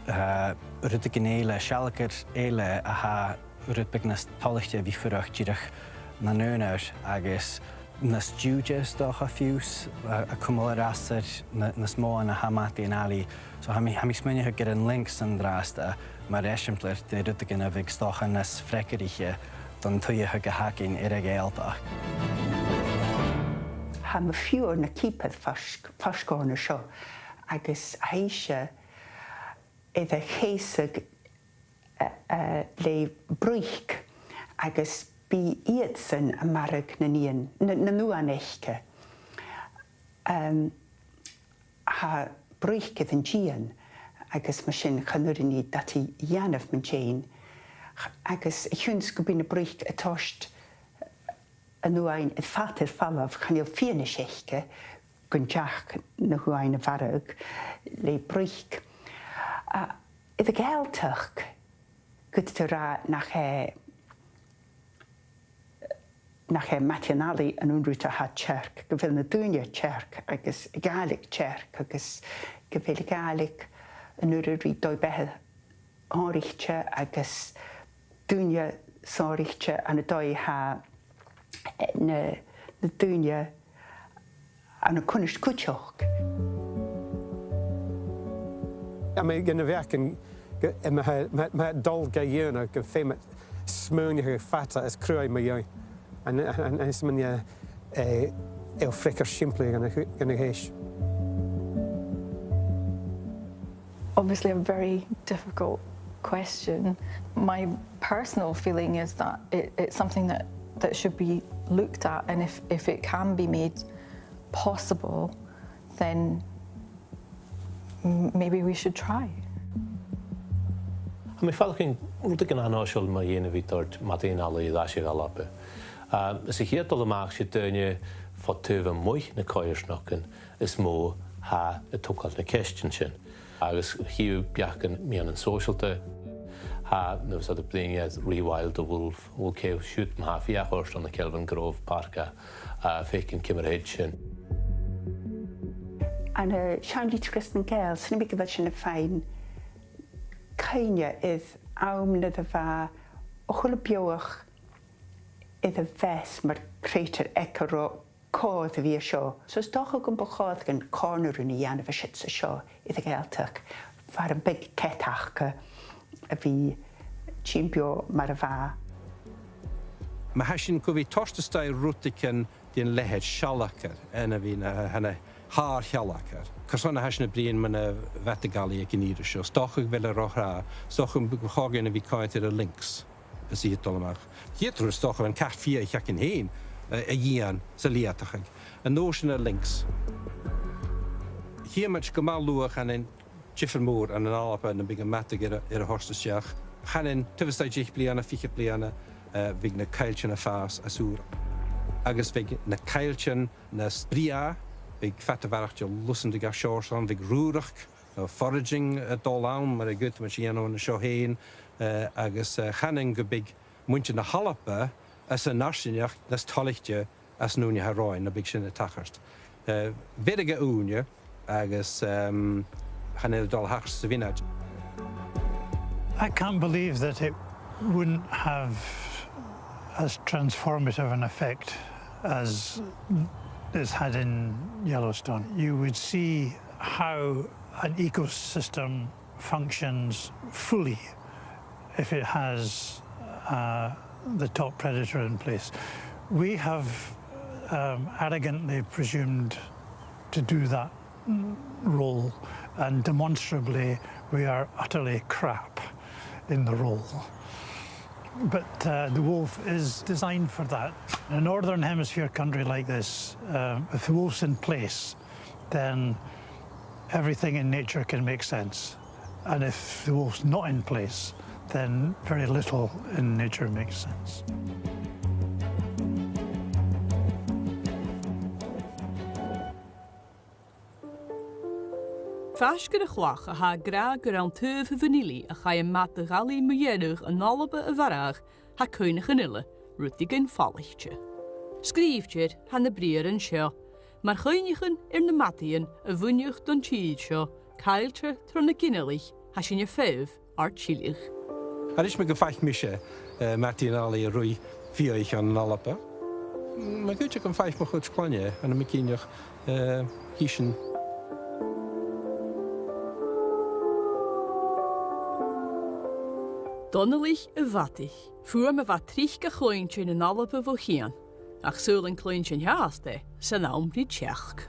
eh, rudeigin eile, sealgair eile a tha rud beag nas toilichte a bhith a' fuireach dìreach nan aonar agus nas diùide 's dòcha fiù 's, a, a' cumail air astar na, nas motha na tha madaidhean-allaidh. So tha mi, tha mi a' smaoineachadh gur e an Lynx an-dràsta mar eisimpleir de rudeigin a bhiodh 's dòcha nas freagarraiche don t-suidheachadh a th' againn air a' Ghàidhealtachd. Tha mo phiuthar na cìobair faisg, faisg oirnn an seo, agus tha ise air a cheusadh, eh, eh, le bric, agus bidh iadsan a' marbhadh nan eun, na, nan uain aice. Em, tha bric air an dìon, agus mar sin chan urrainn dha dad a dhèanamh mun deidhinn, agus a chionn 's gum bi na bric a' toirt an uain air fad air falbh, chan eil fianais aice gun deach na h-uain a mharbhadh le bric. A, air a' Ghàidhealtachd, gu bheil iad ag ràdh nach e, nach e madaidhean-allaidh an aon rud a tha tearc, gu bheil na daoine tearc agus a' Ghàidhlig tearc agus gu bheil a' Ghàidhlig an urra ri dòigh-beatha shònraichte agus daoine sònraichte ann an dòigh a tha, eh, na, na daoine ann an cunnart cuideachd. Tha mi dhen a' bheachd gu, eh, ma tha, ma, ma tha dol ga dhèanamh, gum feum iad smaoineachadh fada is cruaidh mu dheidhinn. An, an, an, is mi, eh, eh, eil freagar sìmplidh dhen a', dhen a' cheist. Obviously a very difficult question. My personal feeling is that it, it's something that, that should be looked at, and if, if it can be made possible, then m-, maybe we should try. Tha mi a' faireachdainn rudeigin an-fhoiseil mu dheidhinn a bhith a' toirt madaidhean-allaidh air ais a dh'Alba. Agus sa chiad dol a-mach, 's e daoine fo taobh a-muigh nan coimhearsnachdan as motha a tha a' togail nan ceistean sin. Agus chì thu beachdan meadhanan sòisealta, tha, nuair a bhios iad a' bruidhinn air Rewild the Wolf, well, cò siud ma tha fiach ort ann an Kelvingrove Park a, a' faicinn ciamar a thèid sin. Ann an, eh, seann litreachas nan Gàidheal, 's ann a bhiodh sinn a' faighinn cuimhne air àm nuair a bha a h-uile beathach air a mheas mar creutair aig an robh còir a bhith an seo. So 's dòcha gum bu chòir dhuinn còmhradh a dhèanamh a siud 's an seo air a' Ghàidhealtachd, far am biodh cead aca a bhith a' tighinn beò mar a bha. Ma tha sinn gu bhith toirt a-steach rudeigin den leithid, sealgair, ann a bhith na, tha na h-àrd-shealgair. Carson a tha sinn a' bruidhinn mun a' mhadaidh-allaidh aig an ìre seo? 'S dòcha gu bheil e ro thràth, 's dòcha gum bu chòir dhuinn a bhith a' coimhead air an Lynx. Is iad a' dol a-mach. Chì thu, 's dòcha, an cat-fiadhaich againn fhèin, eh, a dhìon 's a' leudachadh. An uair sin an Lynx. Chì mi gu math luath chan eil diofar mòr ann an Alba nam biodh am madadh air a, air a thoirt a-steach. Chan eil, taobh a-staigh deich bliadhna, fichead bliadhna, eh, bhiodh na coilltean a' fàs às ùr. Agus bhiodh na coilltean nas brèagha, bhiodh fada a bharrachd de lusan de gach seòrsa ann, bhiodh rùrachd, no foraging a' dol ann, mar a dh'fhaodamaid a dhèanamh an seo fhèin, eh, agus, eh, chanainn gum biodh muinntir na h-Alba às an fharsaingeachd nas toilichte às an ùine a tha romhainn, nam biodh sin a' tachairt. Eh, bheireadh e ùine agus, ehm, chan eil a' dol a thachairt sa mhionaid. I can't believe that it wouldn't have as transformative an effect as it's had in Yellowstone. You would see how an ecosystem functions fully if it has, uh, the top predator in place. We have, um, arrogantly presumed to do that role, and demonstrably we are utterly crap in the role. But, uh, the wolf is designed for that. In a Northern Hemisphere country like this, uh, if the wolf's in place, then everything in nature can make sense. And if the wolf's not in place, then very little in nature makes sense. Faisg air a' chlach a tha ag ràdh gur ann taobh a' bhanilidh a chaidh am madadh-allaidh mu dheireadh an Alba a mharbhadh, tha cuimhneachan eile rudeigin falaichte. Sgrìobhte air, tha na briathran seo, mar chuimhneachan air na madaidhean a bhuineadh don tìr seo, caillte tro na ginealaich, tha sinn a' feitheamh ar tilleadh. Tha ris mi gum faic mise, eh, madaidhean-allaidh a' ruith fiadhaich ann an Alba. Ma dh'fhaodte gum faic mo chuid cloinne, ann am mo chinnteach, eh, chì sinn. Dòmhnallaich a' Mhadaidh, fuaim a bha tric ga chluinntinn ann an Alba bho chian, ach saoil an cluinn sinn fhathast e san àm ri teachd.